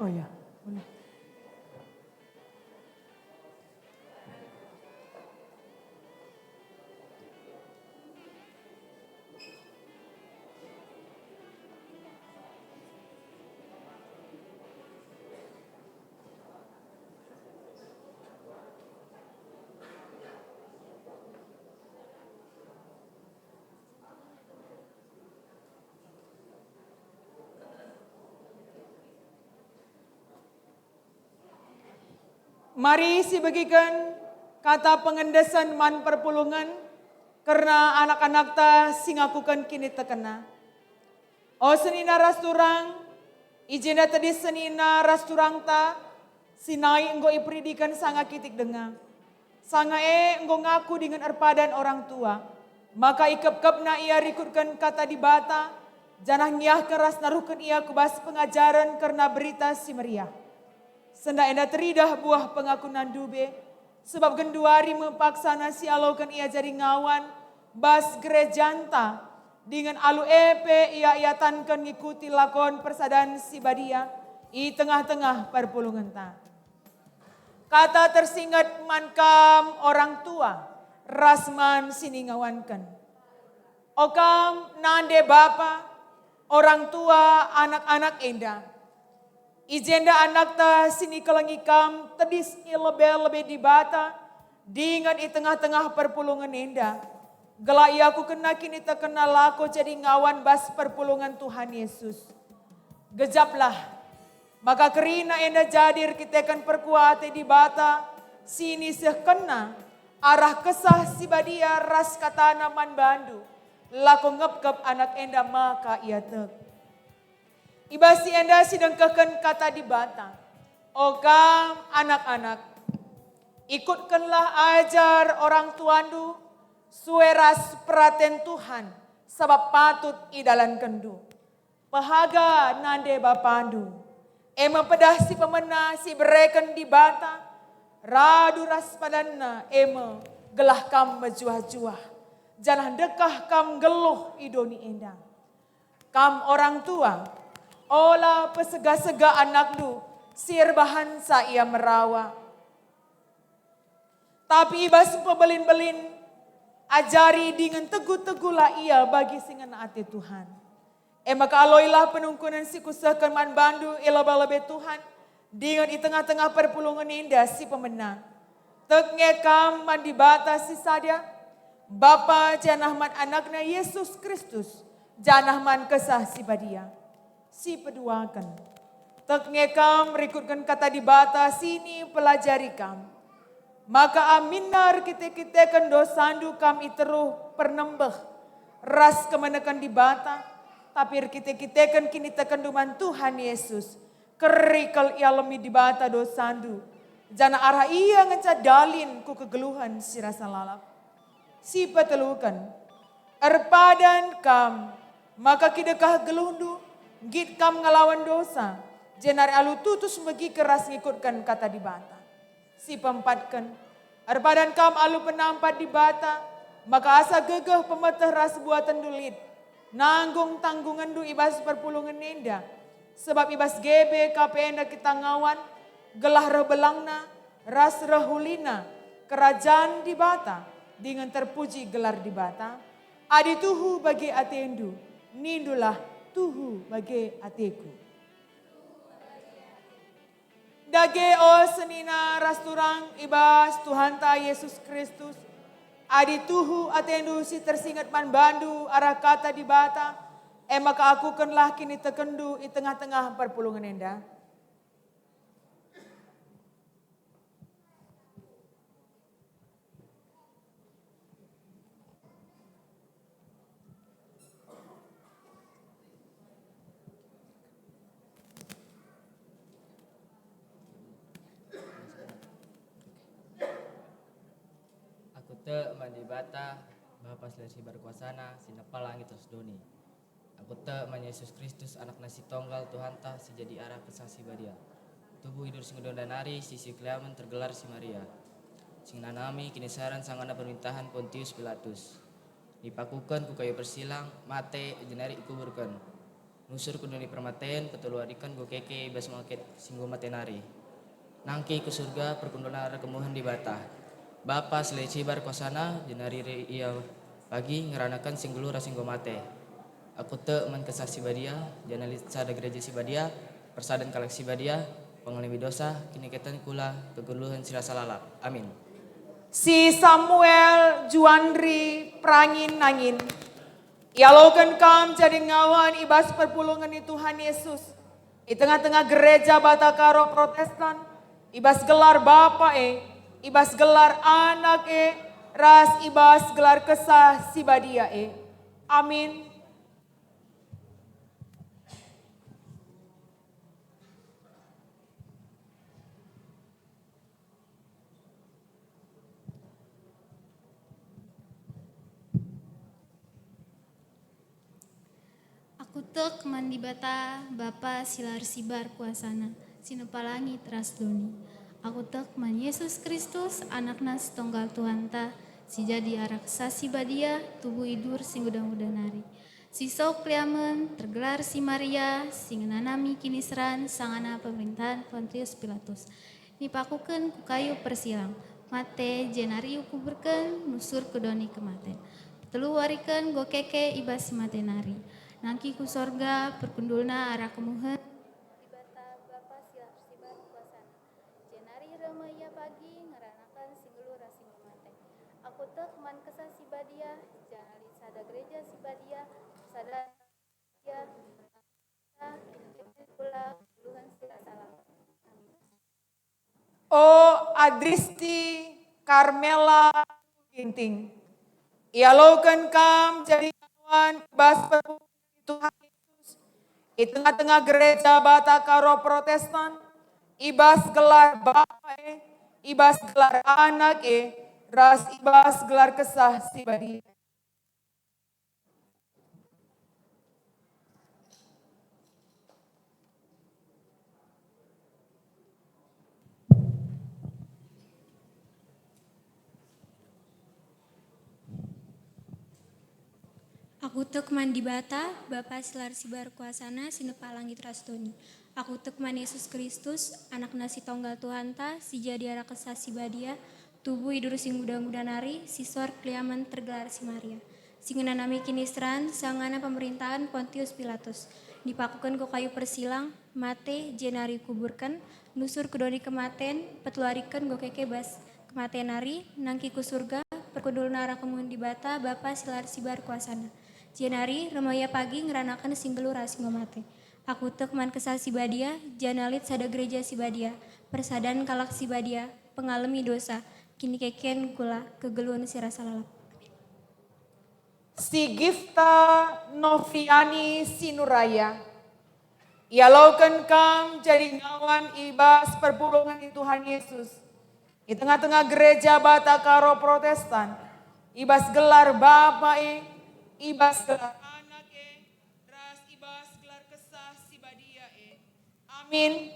Oh ya, boleh. Mari sibegiken kata pengendesen man perpulungen kerna anak-anakta si ngakuken kinitekenna. O senina ras turang, i jenda tedis senina ras turangta, si nai enggo iperidiken sanga kitik denga. Sanga e enggo ngaku dingen erpadan orang tua, maka ikepkepna ia rikutken kata Dibata, janah ngiahken ras naruhken ia ku bas pengajaren kerna Berita Si Meriah. Sendah enda teridah buah pengakunna ndube, sebab genduari me paksana si aloken ia jadi ngawan bas gerejanta, dingen alu e pe ia iatanken ngikuti lakon persadan si badia i tengah-tengah perpulungenta. Kata tersinget man kam orang tua ras man si ningawanken. O kam nande bapa, orang tua, anak-anak enda. I jenda anakta si nikelengi kam tedis i lebe-lebe Dibata dingen i tengah-tengah perpulungen enda, gelah iakukenna kinitekenna lako jadi ngawan bas perpulungen Tuhan Yesus. Gejaplah, maka kerina enda jadi erkiteken perkuah ate Dibata si nisehkenNa arah Kesah Si Badia ras kataNa man bandu, lako ngepkep anak enda maka ia tek. I bas si enda sidengkehken kata Dibata, o kam anak-anak, ikutkenlah ajar orang tuandu sue ras peraten Tuhan, sabap patut idalankenndu. Pehaga nande bapandu, e me pedah si pemena si ibereken Dibata, radu ras padanNa, e me gelah kam mejuah-juah, janah ndekah kam nggeluh i doni enda. Kam orang tua, ola pesega-sega anakndu si erbahanca ia merawa. Tapi i bas pebelin-belin, ajari dingen tegu-teguhlah ia bagi si ngena ate Tuhan. E maka aloilah penungkunen si kusehken man bandu i lebe-lebe Tuhan, dingen i tengah-tengah perpulungen enda si pemena. Tek nge kam man Dibata si sada, Bapa janah man AnakNa Yesus Kristus, janah man Kesah Si Badia. Sipeduaken. Tek nge kam rikutken kata Dibata si nipelajari kam. Maka aminna erkite-kiteken dosandu kam i teruh pernembeh ras kemeneken Dibata, tapi erkite-kiteken kinitekenndu man Tuhan Yesus, keri kal ialemi Dibata dosandu, janah arah Ia ngenca dalin ku kegeluhen si rasa lalap. Sipeteluken, erpadan kam, maka kidekah geluhndu, nggit kam ngelawan dosa, jenari alu tutus megiken ras ngikutken kata Dibata. Sipeempatken, erpadan kam alu penampat Dibata, maka asa gegeh pemeteh ras buatenndu lit, nanggung tanggungenndu i bas perpulungen enda, sebab i bas gebe kape enda kita ngawan, gelah reh belangna, ras reh ulina Kerajan Dibata, dingen terpuji gelar Dibata. Adi tuhu bage atendu, nindulah, "Tuhu bage ateku." Dage, o senina ras turang i bas Tuhanta Yesus Kristus, adi tuhu atendu si tersinget man bandu arah kata Dibata, e maka akukenlah kinitekenndu i tengah-tengah perpulungen enda. Aku tek man Dibata, Bapa si la sibar kuasana, si nepa langit ras doni. Aku tek man Yesus Kristus, AnakNa si Tonggal, Tuhanta, si jadi arah Kesah Si Badia. Tubuh idur si ngundang nari, si sikeliamen tergelar si Maria, si ngenanami kiniseran sangana pemerintahan Pontius Pilatus. Ipakuken ku kayu persilang, mate, jenari ikuburken. Nusur ku doni permaten, petelu wariken enggo keke i bas mangket si enggo mate nari. Nangkih ku Surga, perkundulna arah kemuhen Dibata, Bapa si la sibar kuasana, jenari reh Ia pagi ngeranaken si nggeluh ras si enggo mate. Aku tek man Kesah Si Badia, janah lit sada Gereja Si Badia, persadan kalak si badia, pengalemi dosa, kiniketan kula, kegeluhen si rasa lalap. Amin. Si Samuel Juandri Perangin-angin. Ialoken kam jadi ngawan i bas perpulungen ni Tuhan Yesus, i tengah-tengah gereja Batakaro Protestan, i bas gelar Bapa e, i bas gelar Anak e, ras i bas gelar Kesah Si Badia e. Amin. Aku tek man Dibata, Bapa si la ersibar kuasana, si nepa langit ras doni. Aku tek man Yesus Kristus, AnakNa si Tonggal Tuhanta, si jadi arah Kesah Si Badia, tubuh idur si nguda-nguda nari. Si sok liamen, tergelar si Maria, si ngenanami kiniseran sangana pemerintahan Pontius Pilatus. Nipakuken ku kayu persilang, mate, jenari ikuburken, nusur ku doni kematen. Telu wariken enggo keke i bas si mate nari. Nangkih ku sorga, perkundulna arah kemuhen Dibata Bapa si la ersibar kuasana. Jenari reh me Ia pagi ngeranaken si nggeluh ras si enggo mate. Aku tek man Kesah Si Badia, janah lit sada Gereja Si Badia, sada Gereja, kula, kegeluhen si rasa lalap. Amin. O Adristi Carmela Ginting, ialoken kam jadi ngawan i bas perpulungen ni Tuhan Yesus i tengah-tengah gereja Batakaro Protestan, i bas gelar Bapa e, i bas gelar Anak e, ras i bas gelar Kesah Si Badia. Aku tek man Dibata, Bapa si la ersibar kuasana, si nepa langit ras doni. Aku tek man Yesus Kristus, AnakNa si Tonggal Tuhanta, si jadi arah Kesah Si Badia, tubuh idur si nguda-nguda nari, si sor keliamen tergelar si Maria, si ngenanami kiniseran sangana pemerintahan Pontius Pilatus. Nipakuken ku kayu persilang, mate, jenari kuburken, nusur ku doni kematen, petelu wariken enggo keke bas kematen nari, nangkih ku Surga, perkundulna arah kemuhen Dibata, Bapa si la ersibar kuasana. Jenari reh me Ia pagi ngeranaken si nggeluh ras si enggo mate. Aku tek man Kesah Si Badia, janah lit sada Gereja Si Badia, persadan kalak si badia, pengalemi dosa, kinikeken kula, kegeluhen si rasa lalap. Amin. Si Gifta Noviani Sinuraya, ialoken kam jadi ngawan i bas perpulungen ni Tuhan Yesus i tengah-tengah gereja Batakaro Protestan, i bas gelar Bapa e, i bas gelar Anak e, ras i bas gelar Kesah Si Badia e. Amin.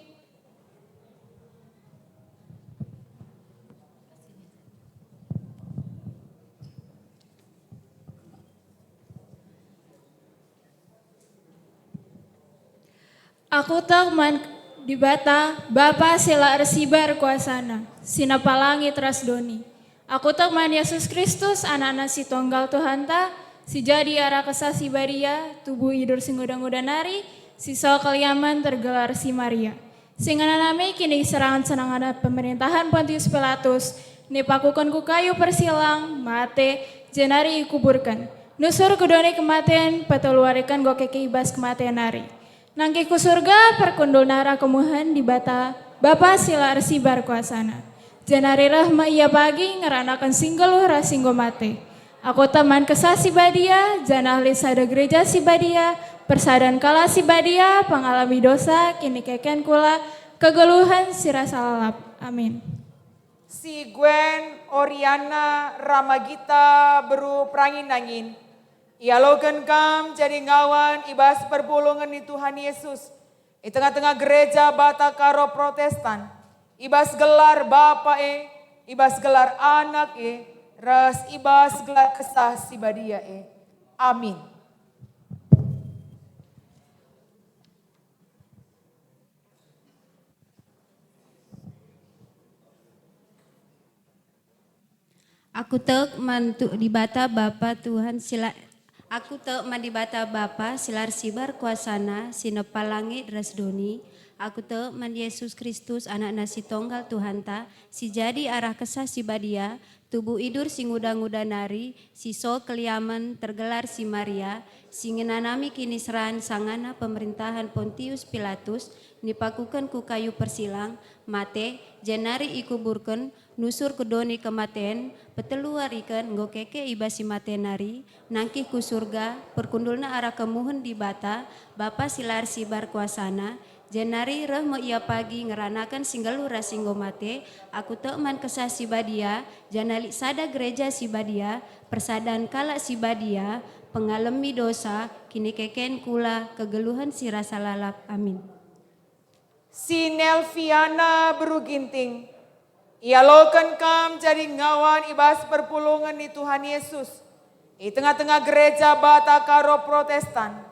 Aku tek man Dibata, Bapa si la ersibar kuasana, si nepa langit ras doni. Aku tek man Yesus Kristus, AnakNa si Tonggal Tuhanta, si jadi arah Kesah Si Badia, tubuh idur si nguda-nguda nari, si sor keliamen tergelar si Maria, Si ngenanami kiniseran sangana pemerintahen Pontius Pilatus, nipakuken ku kayu persilang, mate, jenari ikuburken. Nusur ku doni kematen, peteluariken enggo keke i bas kematen nari. Nangkih ku Surga, perkundulna arah kemuhen Dibata, Bapa si la ersibar kuasana. Jenari reh me Ia pagi ngeranaken si nggeluh ras si enggo mate. Aku tek man Kesah Si Badia, janah lit sada Gereja Si Badia, persadan kalak si badia, pengalemi dosa, kinikeken kula, kegeluhen si rasa lalap. Amin. Si Gwen, Oriana, Ramagita, beru Perangin-angin. Ialoken kam jadi ngawan i bas perpulungen ni Tuhan Yesus, i tengah-tengah gereja Batak Karo Protestan, i bas gelar Bapa e, i bas gelar Anak e, ras i bas gelar Kesah Si Badia e. Amin. Aku tek man tu-, Dibata Bapa Tuhan si la-, aku tek man Dibata Bapa si la ersibar kuasana, si nepa langit ras doni. Aku tek man Yesus Kristus, Anakna si tonggal Tuhanta, si jadi arah Kesah Si Badia, tubuh idur si nguda-nguda nari, si so keliamen, tergelar si Maria, si ngenanami kiniseran sangana pemerintahen Pontius Pilatus, nipakuken ku kayu persilang, mate, jenari ikuburken, nusur ku doni kematen, peteluariken enggo keke i bas si mate nari, nangkih ku Surga, perkundulna arah kemuhen Dibata, Bapa si la ersibar kuasana, jenari reh me Ia pagi ngeranaken si nggeluh ras si enggo mate. Aku tek man Kesah Si Badia, janah lit sada Gereja Si Badia, persadan kalak si badia, pengalemi dosa, kinikeken kula, kegeluhen si rasa lalap. Amin. Si Nelviana beru Ginting, ialoken kam jadi ngawan i bas perpulungen ni Tuhan Yesus, i tengah-tengah gereja Batak Karo Protestan,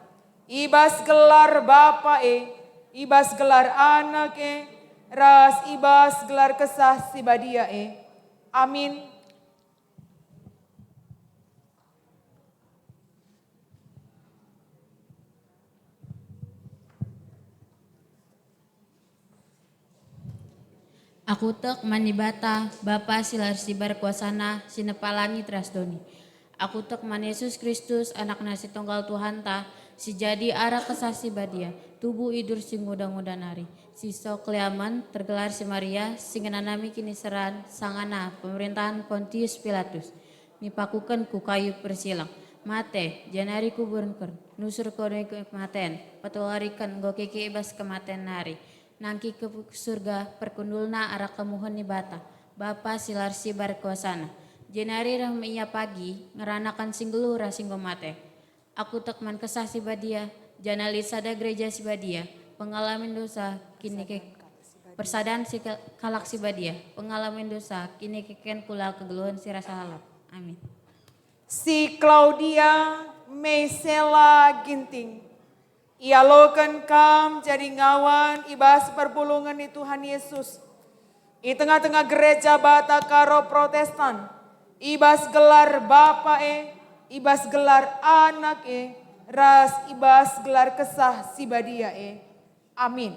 i bas gelar Bapa e, i bas gelar Anak e, ras i bas gelar Kesah Si Badia e. Amin. Aku tek man Dibata, Bapa si la ersibar kuasana, si nepa langit ras doni. Aku tek man Yesus Kristus, Anakna si tonggal Tuhanta, si jadi arah Kesah Si Badia, tubuh idur si nguda-nguda nari, si so keliamen, tergelar si Maria, si ngenanami kiniseran, sangana pemerintahen Pontius Pilatus. Nipakuken ku kayu persilang, mate, jenari kuburken, nusur ku doni kematen, peteluariken enggo keke i bas kematen nari, nangkih ku Surga, perkundulna arah kemuhen Dibata, Bapa si la ersibar kuasana. Jenari reh me Ia pagi, ngeranaken si nggeluh ras si enggo mate. Aku tek man Kesah Si Badia, janah lit sada Gereja Si Badia, pengalamen dosa, kinike-, persadan si kal-, kalak si badia, pengalamen dosa, kinikeken kula, kegeluhen si rasa lalap. Amin. Si Claudia Mesela Ginting, ialoken kam jadi ngawan i bas perpulungen ni Tuhan Yesus, i tengah-tengah gereja Batak Karo Protestan, i bas gelar Bapa e, i bas gelar Anak e, ras i bas gelar Kesah Si Badia e. Amin.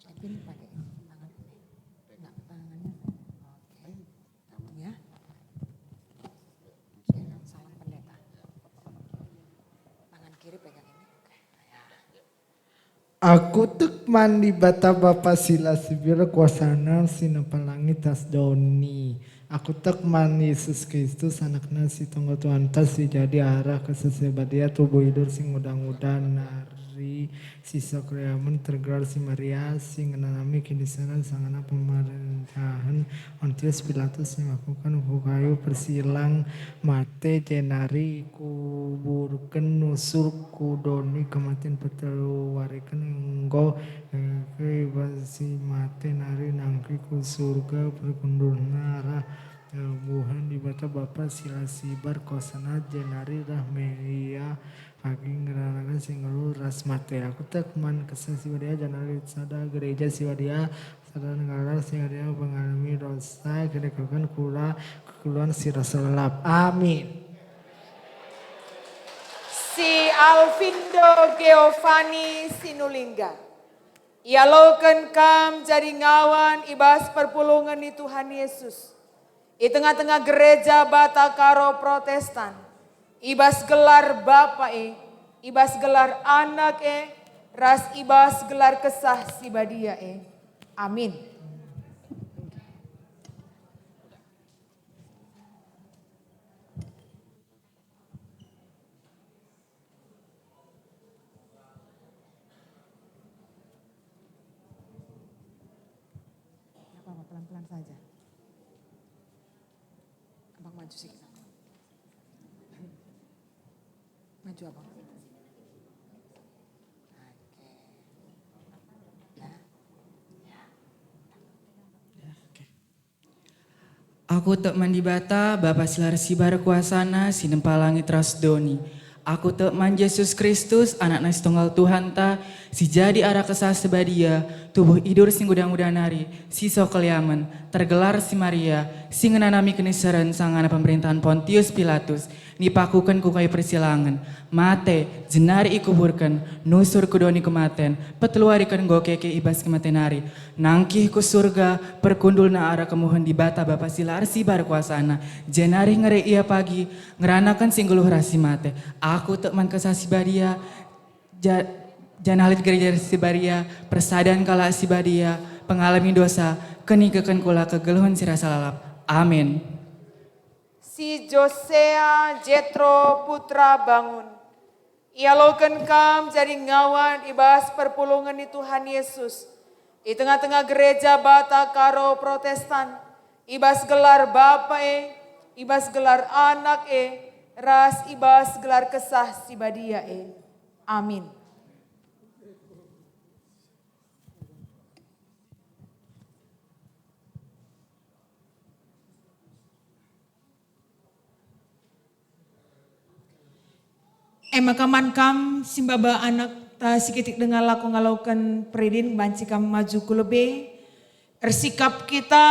Tapi ini pakai tangan ini. Enggak, tangannya. Oke. Ya. Salam pendeta. Tangan kiri pegang ini. Ya. Aku tek man Dibata Bapa si la ersibar kuasana, si nepa langit ras doni. Aku tek man Yesus Kristus, Anakna si tonggal Tuhanta, si jadi arah Kesah Si Badia, tubuh idur si nguda-nguda nari, si so keliamen, tergelar si Maria, si ngenanami kiniseran sangana pemerintahen Pontius Pilatus, nipakuken ku kayu persilang, mate, jenari kuburken, nusur ku doni kematen, peteluariken enggo, eh, keke i bas si mate nari, nangkih ku Surga, perkundulna arah, eh, kemuhen Dibata Bapa si la ersibar kuasana, jenari reh me Ia pagi ngeranaken si nggeluh ras mate. Aku tek man Kesah Si Badia, janah lit sada gereja si badia, sada negara si badia, pengalemi dosa, kedekeken kula kekeluan si rasa lalap. Amin. Si Alvindo Geovani Sinulingga, ialoken kam jadi ngawan i bas perpulungen ni Tuhan Yesus, i tengah-tengah gereja Batakaro Protestan, i bas gelar Bapa e, i bas gelar Anak e, ras i bas gelar Kesah Si Badia e. Amin. Nggak apa-apa, pelan-pelan saja. Abang maju sikit, Abang. Maju, Abang. Oke. Ya. Ya. Ya, oke. Aku tek man Dibata, Bapa si la ersibar kuasaNa, si nempa langit ras doni. Aku tek man Jesus Kristus, AnakNa si tunggal Tuhanta, si jadi arah Kesah Si Badia, tubuh idur si nguda-nguda nari, si soh keliamen, tergelar si Maria, si ngenanami keniseren sangana pemerintahan Pontius Pilatus, nipakuken ku kayu persilangen, mate, jenari ikuburken, nusur ku doni kematen, peteluariken enggo keke i bas kematen nari, nangkih ku Surga, perkundulna arah kemuhen Dibata Bapa si la ersibar kuasaNa, jenari ngere Ia pagi, ngeranaken si nggeluh ras si mate. Aku tek man Kesah Si Badia, ja-, janah lit gereja si badia, persadan kalak si badia, pengalemi dosa, kenikeken kula kegeluhen si rasa lalap. Amin. Si Josea Jetro putra Bangun, ialoken kam jadi ngawan i bas perpulungen ni Tuhan Yesus, i tengah-tengah gereja Batakaro Protestan, i bas gelar Bapa e, i bas gelar Anak e, ras i bas gelar Kesah Si Badia e. Amin. E maka man kam si maba anakta si kitik denga lako ngaloken peridin, banci kam maju ku lebe. Ersikap kita,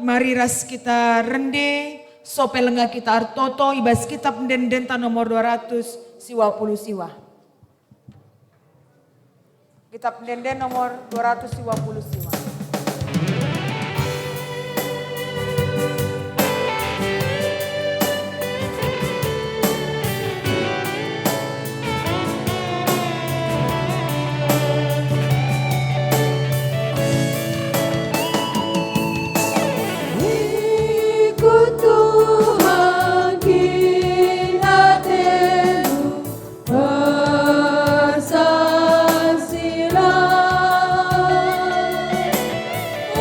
mari ras kita rende, sope lenga kita ertoto i bas Kitab Ende-endenta nomor dua ratus siwa puluh siwa. Kitab Ende-ende nomor dua ratus siwa puluh siwa. Ikut Tuhan kin atendu, bersaksilah.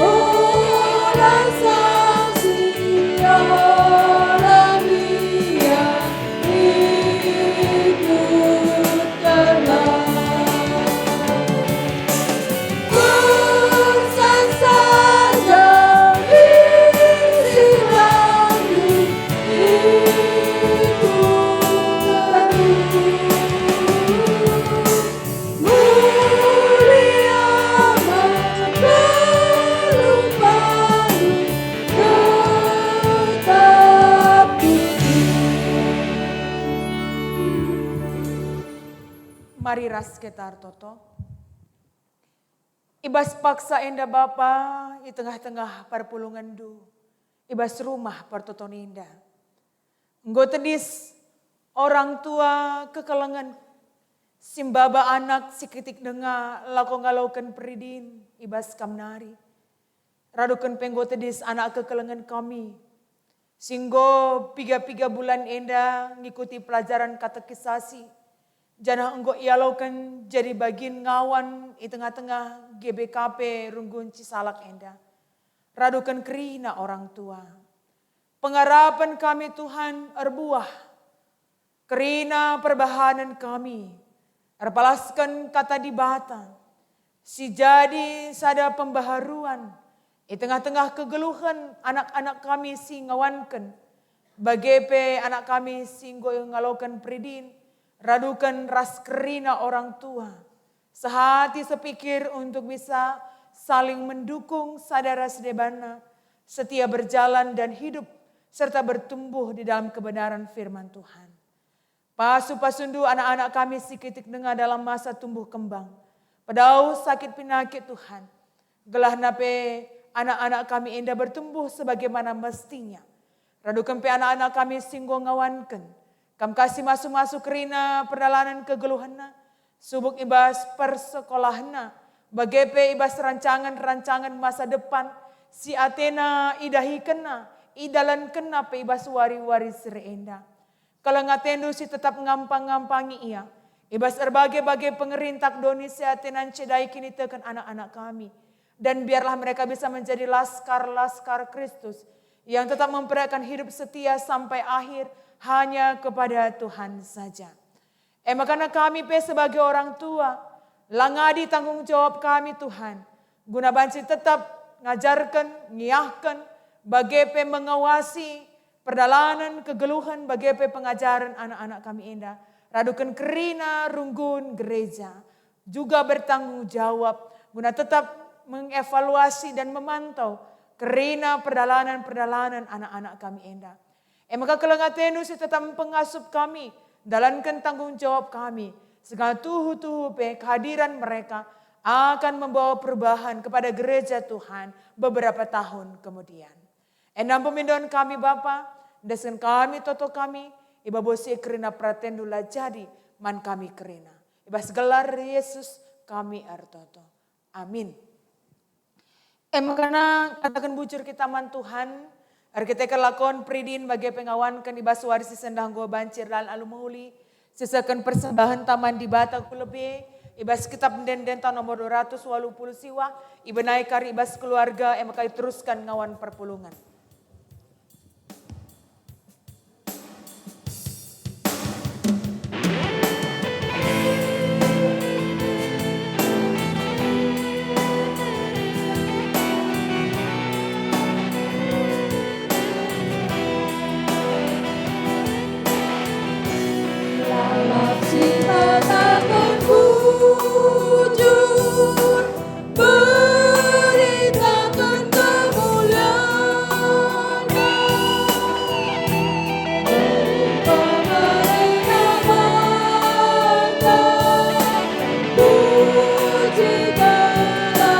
Ola saksi, ola biak, ikutkanlah. Pesan saja isi lagu ikut terus. Mulia memerlukanmu tetap tinggi. Mari ras kita ertoto. I bas paksa enda Bapa, i tengah-tengah perpulungenndu, i bas rumah pertoton enda, enggo tedis orang tua kekelengen, si maba anak si kitik denga lako ngaloken peridin i bas kam nari. Raduken pe enggo tedis anak kekelengen kami, si enggo piga-piga bulan enda ngikuti pelajaran katekisasi, janah enggo ialoken jadi bagin ngawan i tengah-tengah G B K P Runggun Cisalak enda. Raduken kerina orang tua. Pengarapen kami, Tuhan, erbuah. Kerina perbahanen kami, erpalasken Kata Dibata, si jadi sada pembaharuan i tengah-tengah kegeluhen anak-anak kami si ngawanken, bage pe anak kami si enggo ngaloken peridin, raduken ras kerina orang tua, sehati sepikir untuk bisa saling mendukung sada ras debanna, setia berjalan dan hidup serta bertumbuh di dalam kebenaran firman Tuhan. Pasu-pasundu anak-anak kami si kitik denga dalam masa tumbuh kembang. Pedauh sakit pinakit Tuhan. Gelahna pe anak-anak kami enda bertumbuh sebagaimana mestinya. Raduken pe anak-anak kami si enggo ngawanken. Kam kasih masu-masu kerina perdalanen kegeluhenna, subuk i bas persekolahenna, bage pe i bas rancangan-rancangan masa depan si atena idahikenna, idalankenna pe i bas wari-wari si reh enda. Keleng atendu si tetap ngampang-ngampangi ia. I bas erbage-bage pengerintak doni si atena ncidai kiniteken anak-anak kami. Dan biarlah mereka bisa menjadi laskar-laskar Kristus yang tetap memperlihatkan hidup setia sampai akhir hanya kepada Tuhan saja. E maka kami pe sebagai orang tua, la ngadi tanggung jawab kami, Tuhan, guna banci tetap ngajarken, ngiahken, bage pe mengawasi perdalanen, kegeluhen, bage pe pengajaren anak-anak kami enda, raduken kerina runggun gereja, juga bertanggung jawab guna tetap mengevaluasi dan memantau kerina perdalanen-perdalanen anak-anak kami enda. E maka keleng atendu si tetap mpengasup kami, dalanken tanggung jawab kami, sehingga tuhu-tuhu pe kehadiran mereka akan membawa perubahan kepada gereja Tuhan beberapa tahun kemudian. Enda pemindon kami, Bapa, endesken kami, toto kami, i babo si kerina peratendu la jadi man kami kerina. I bas gelar Yesus kami ertoto. Amin. E maka kataken bujur kita man Tuhan, erkiteken lakon peridin bage pe ngawanken i bas wari si sendah enggo banci erdalan alu mehuli, sisehken persembahen taman Dibata ku lebe, i bas kitab ende-endenta nomor dua ratus walu puluh siwah, ibenai kari i bas keluarga, e maka iterusken ngawan perpulungen. Lalap si ngataken bujur, beritaken kemulianNa. Beri pemerina bangga, puji gelarNa.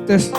Tes.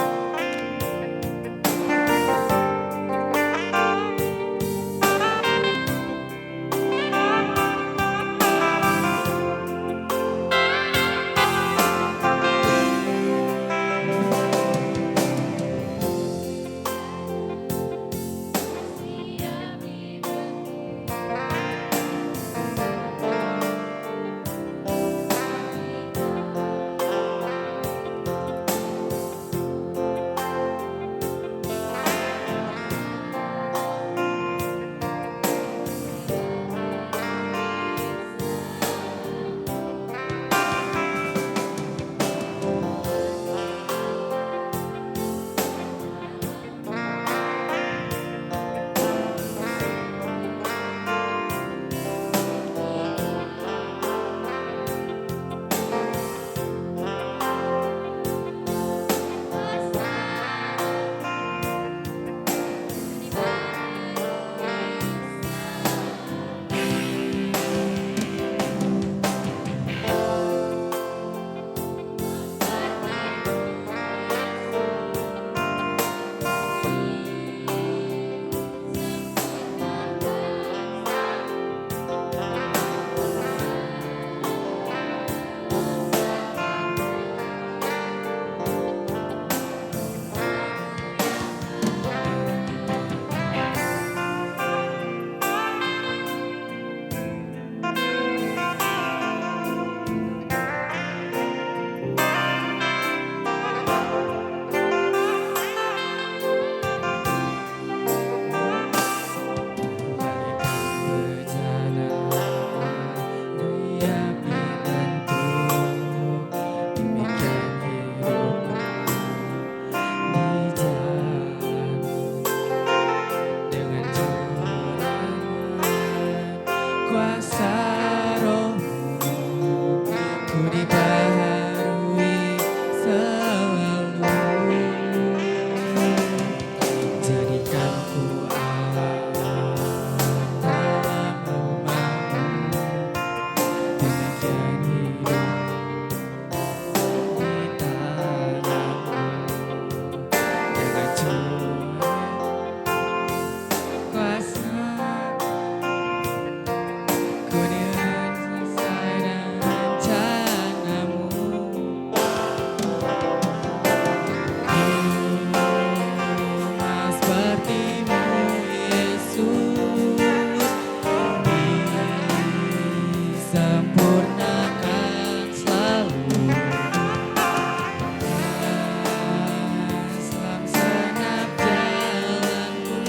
Dengan curahan kuasa Roh-Mu, ku dibaharui selalu. Jadikan ku alat dalam rumah-Mu, demikian hidup di tanah-Mu. Dengan curahan kuasa, ku diuji sesuai dengan rencana-Mu. Ku mau seperti-Mu, Yesus, disempurnakan selalu. Dalam segenap jalanku,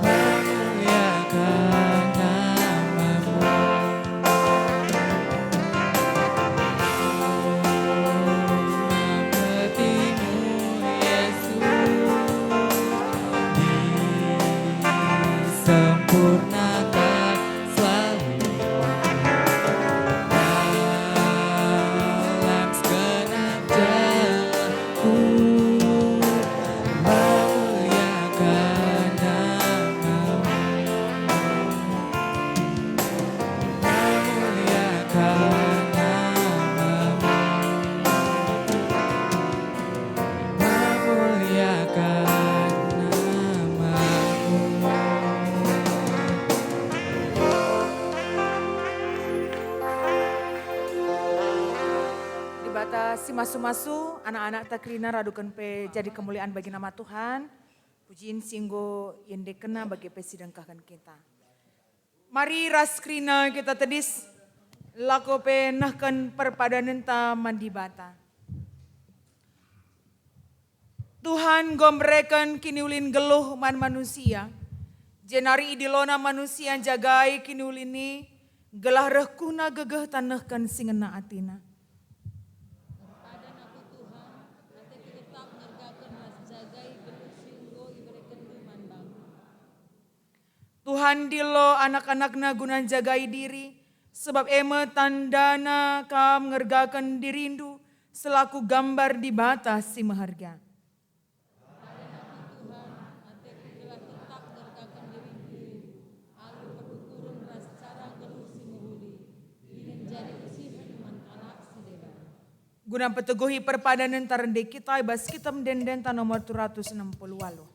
memuliakan nama-Mu. Ku mau seperti-Mu, Yesus, disempurnakan selalu. Dalam segenap jalanku, memuliakan nama-Mu, memuliakan nama-Mu, memuliakan nama-Mu. Dibata si masu-masu, anak-anakta kerina raduken pe jadi kemulian bagi nama Tuhan. Pujin si enggo iendekkenNa bage pe si dengkahken kita. Mari ras kerina kita tedis, lako pe nehken perpadanenta man Dibata. Tuhan enggo mereken kiniulin nggeluh man manusia, jenari idiloNa manusia njagai kiniulin e, gelah reh kuhna gegeh tanehken si ngena atina. Erpadan aku, Tuhan, ateku tetap ngergaken ras njagai geluh si enggo iberekenNdu man bangku. Tuhan ndilo anak-anakNa guna njagai diri, sebab e me tandana kam ngergaken dirindu selaku gambar Dibata si meherga. Padan aku, Tuhan, ateku gelah tetap ngergaken diringku alu pertuturen ras cara nggeluh si mehuli, dingen jadi usihen man kalak si deban. Guna mpeteguhi perpadanenta rende kita i bas Kitab Ende-endenta nomor dua ratus enam puluh waluh.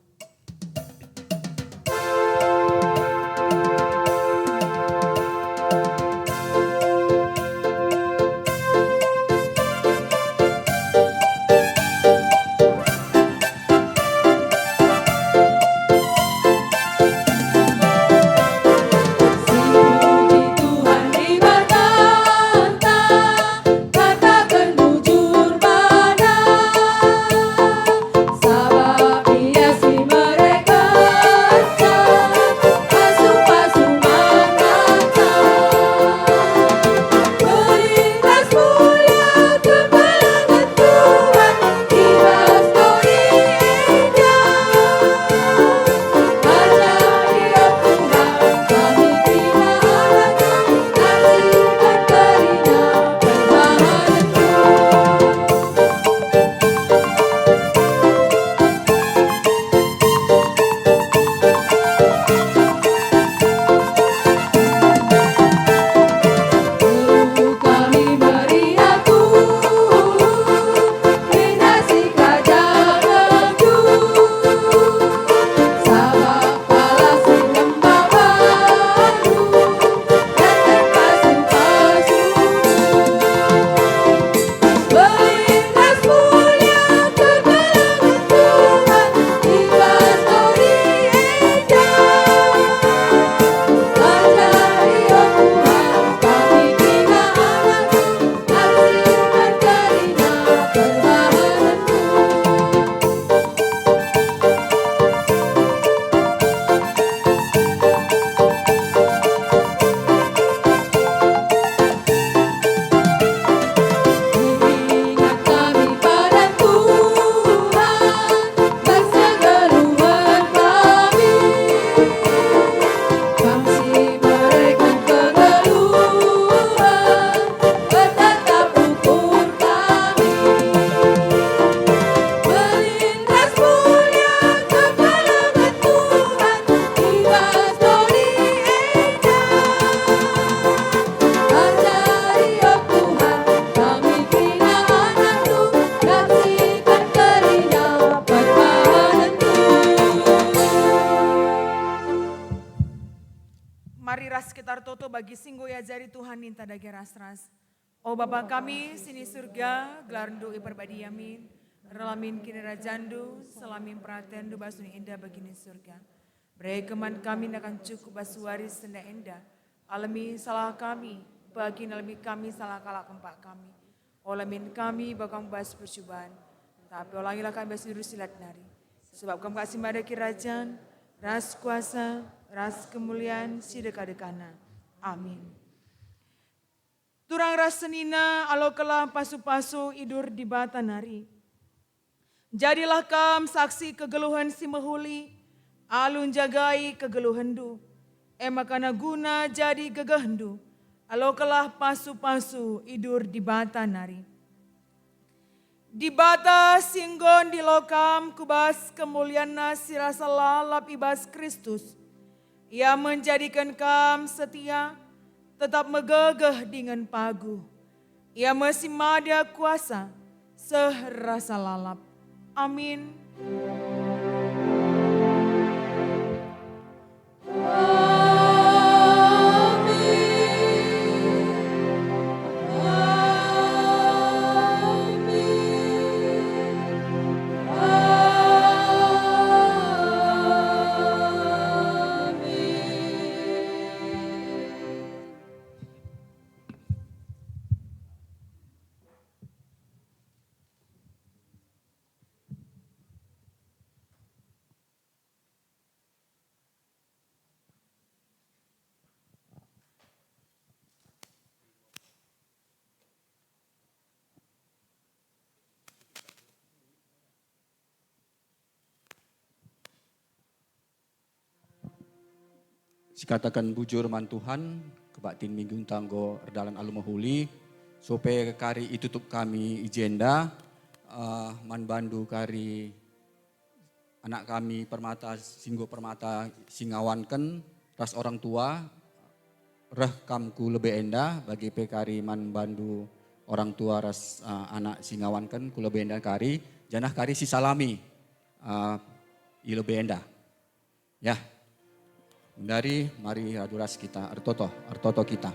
Mari ras kita ertoto bagi si enggo iajari Tuhan ninta dage ras-ras. O Bapa kami, si ni Surga, gelarNdu iperbadia min, erlamin kinirajanNdu, selamin peratenNdu bas doni enda bagi ni Surga. Bereken man kami nakan cukup bas wari si enda-enda. Alemi salah kami, bagi nalemi kami salah kalak kempak kami. Ola min kami bagi kam bas percuban, tapi olangilah kami bas si lat nari. Sebab kam kap si mada kirajan, ras kuasa, ras kemulian si deka-dekana. Amin. Turang ras senina, alokenlah pasu-pasu idur Dibata nari. Jadilah kam saksi kegeluhen si mehuli, alu njagai kegeluhenndu. E maka guna jadi gegehndu, alokenlah pasu-pasu idur Dibata nari. Dibata si enggo ndilo kam ku bas kemulianNa si rasa lalap i bas Kristus, Ia menjadiken kam setia, tetap megegeh dingen paguh. Ia me si mada kuasa, seh rasa lalap. Amin. Sikataken bujur man Tuhan, kebaktin minggu ntah enggo erdalan alu mehuli, so pe kari itutup kami i jenda, eh, man bandu kari anak kami Permata, si enggo Permata si ngawanken ras orang tua, reh kam ku lebe enda, bagi pe kari man bandu orang tua ras, eh, anak si ngawanken ku lebe enda kari, janah kari si salami, eh, i lebe enda. Ya, mari radu ras kita ertoto, ertoto kita.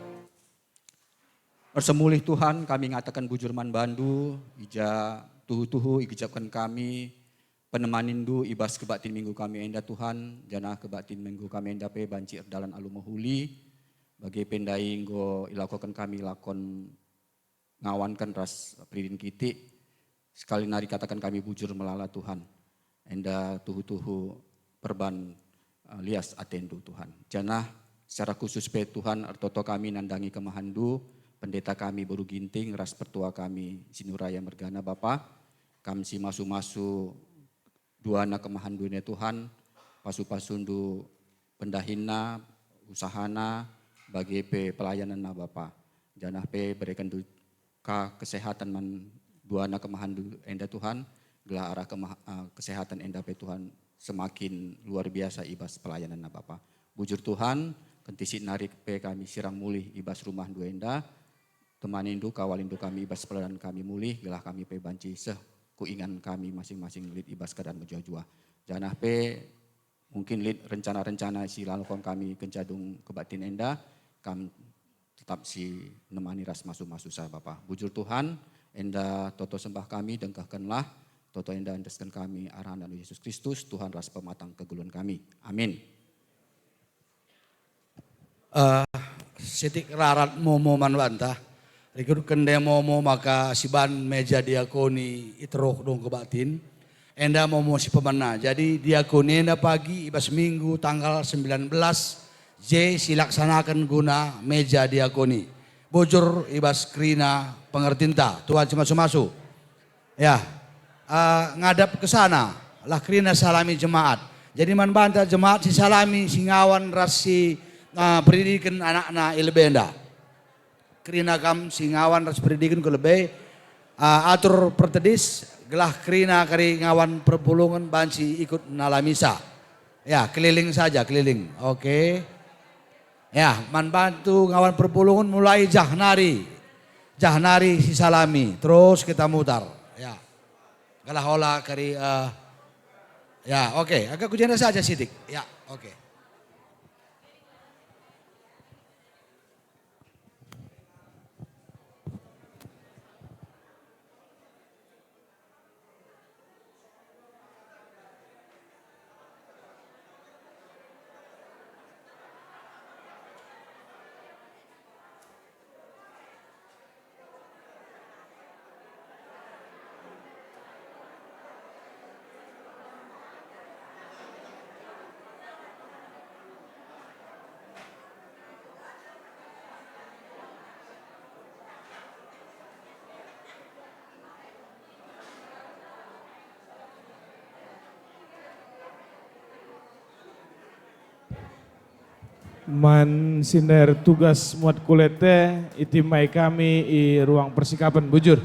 Ersemulih Tuhan, kami ngataken bujur man bandu, i ja tuhu-tuhu igejapken kami penemanindu i bas kebaktin minggu kami enda, Tuhan, janah kebaktin minggu kami enda pe banci erdalan alu mehuli, bage pe ndai enggo ilakoken kami lakon ngawanken ras peridin kitik. Sekali nari kataken kami bujur melala, Tuhan. Enda tuhu-tuhu perban, eh, lias atendu, Tuhan. Janah secara khusus pe, Tuhan, ertoto kami nandangi kemahendu, pendeta kami Boru Ginting ras pertua kami Sinuraya mergana, Bapa. Kam si masu-masu duana kemahendu enda, Tuhan, pasu-pasundu pendahinna, usahana, bage pe pelayananna, Bapa. Janah pe berekenndu ka kesehatan man duana kemahendu enda, Tuhan, gelah arah kemah-, eh, kesehatan enda pe, Tuhan, semakin luar biasa i bas pelayananna, Bapa. Bujur, Tuhan, kentisik nari pe kami sirang mulih i bas rumahndu enda, temanindu, kawalindu kami i bas perjalanan kami mulih, gelah kami pe banci seh ku ingan kami masing-masing lit i bas keadaan mejuah-juah. Janah pe mungkin lit rencana-rencana si lalo kong kami kenca dung kebaktin enda, kam tetap si nemani ras masu-masu sa, Bapa. Bujur, Tuhan, enda toto sembah kami, dengkehkenlah toto enda endesken kami, arah Anakmu Yesus Kristus, Tuhan ras Pematang kegeluhen kami. Amin. Eh, sitik rarat momo man banta. Rikutken ndai momo maka siban meja diakoni i teruh dung kebaktin. Enda momo si pemena. Jadi diakoni enda pagi i bas minggu tanggal sembilan belas J silaksanaken guna meja diakoni. Bujur i bas kerina pengertinta. Tuhan si masu-masu. Ya, eh, ngadap ke sana, lah kerina salami jemaat. Jadi man banta jemaat si salami, si ngawan ras si, eh, peridiken anakna i lebe enda. Kerina kam si ngawan ras peridiken ku lebe, eh, atur pertedis, gelah kerina kari ngawan perpulungen banci ikut nala misa. Ya, keliling saja, keliling. Oke. Ya, man bantu ngawan perpulungen mulai jah nari. Jah nari si salami, terus kita mutar. Ya. Gelah ola kari, eh, ya, oke. Agak ku jenda saja sitik. Ya, oke. Man si ndai ertugas muat kulit e, itimbai kami i ruang persikapen, bujur.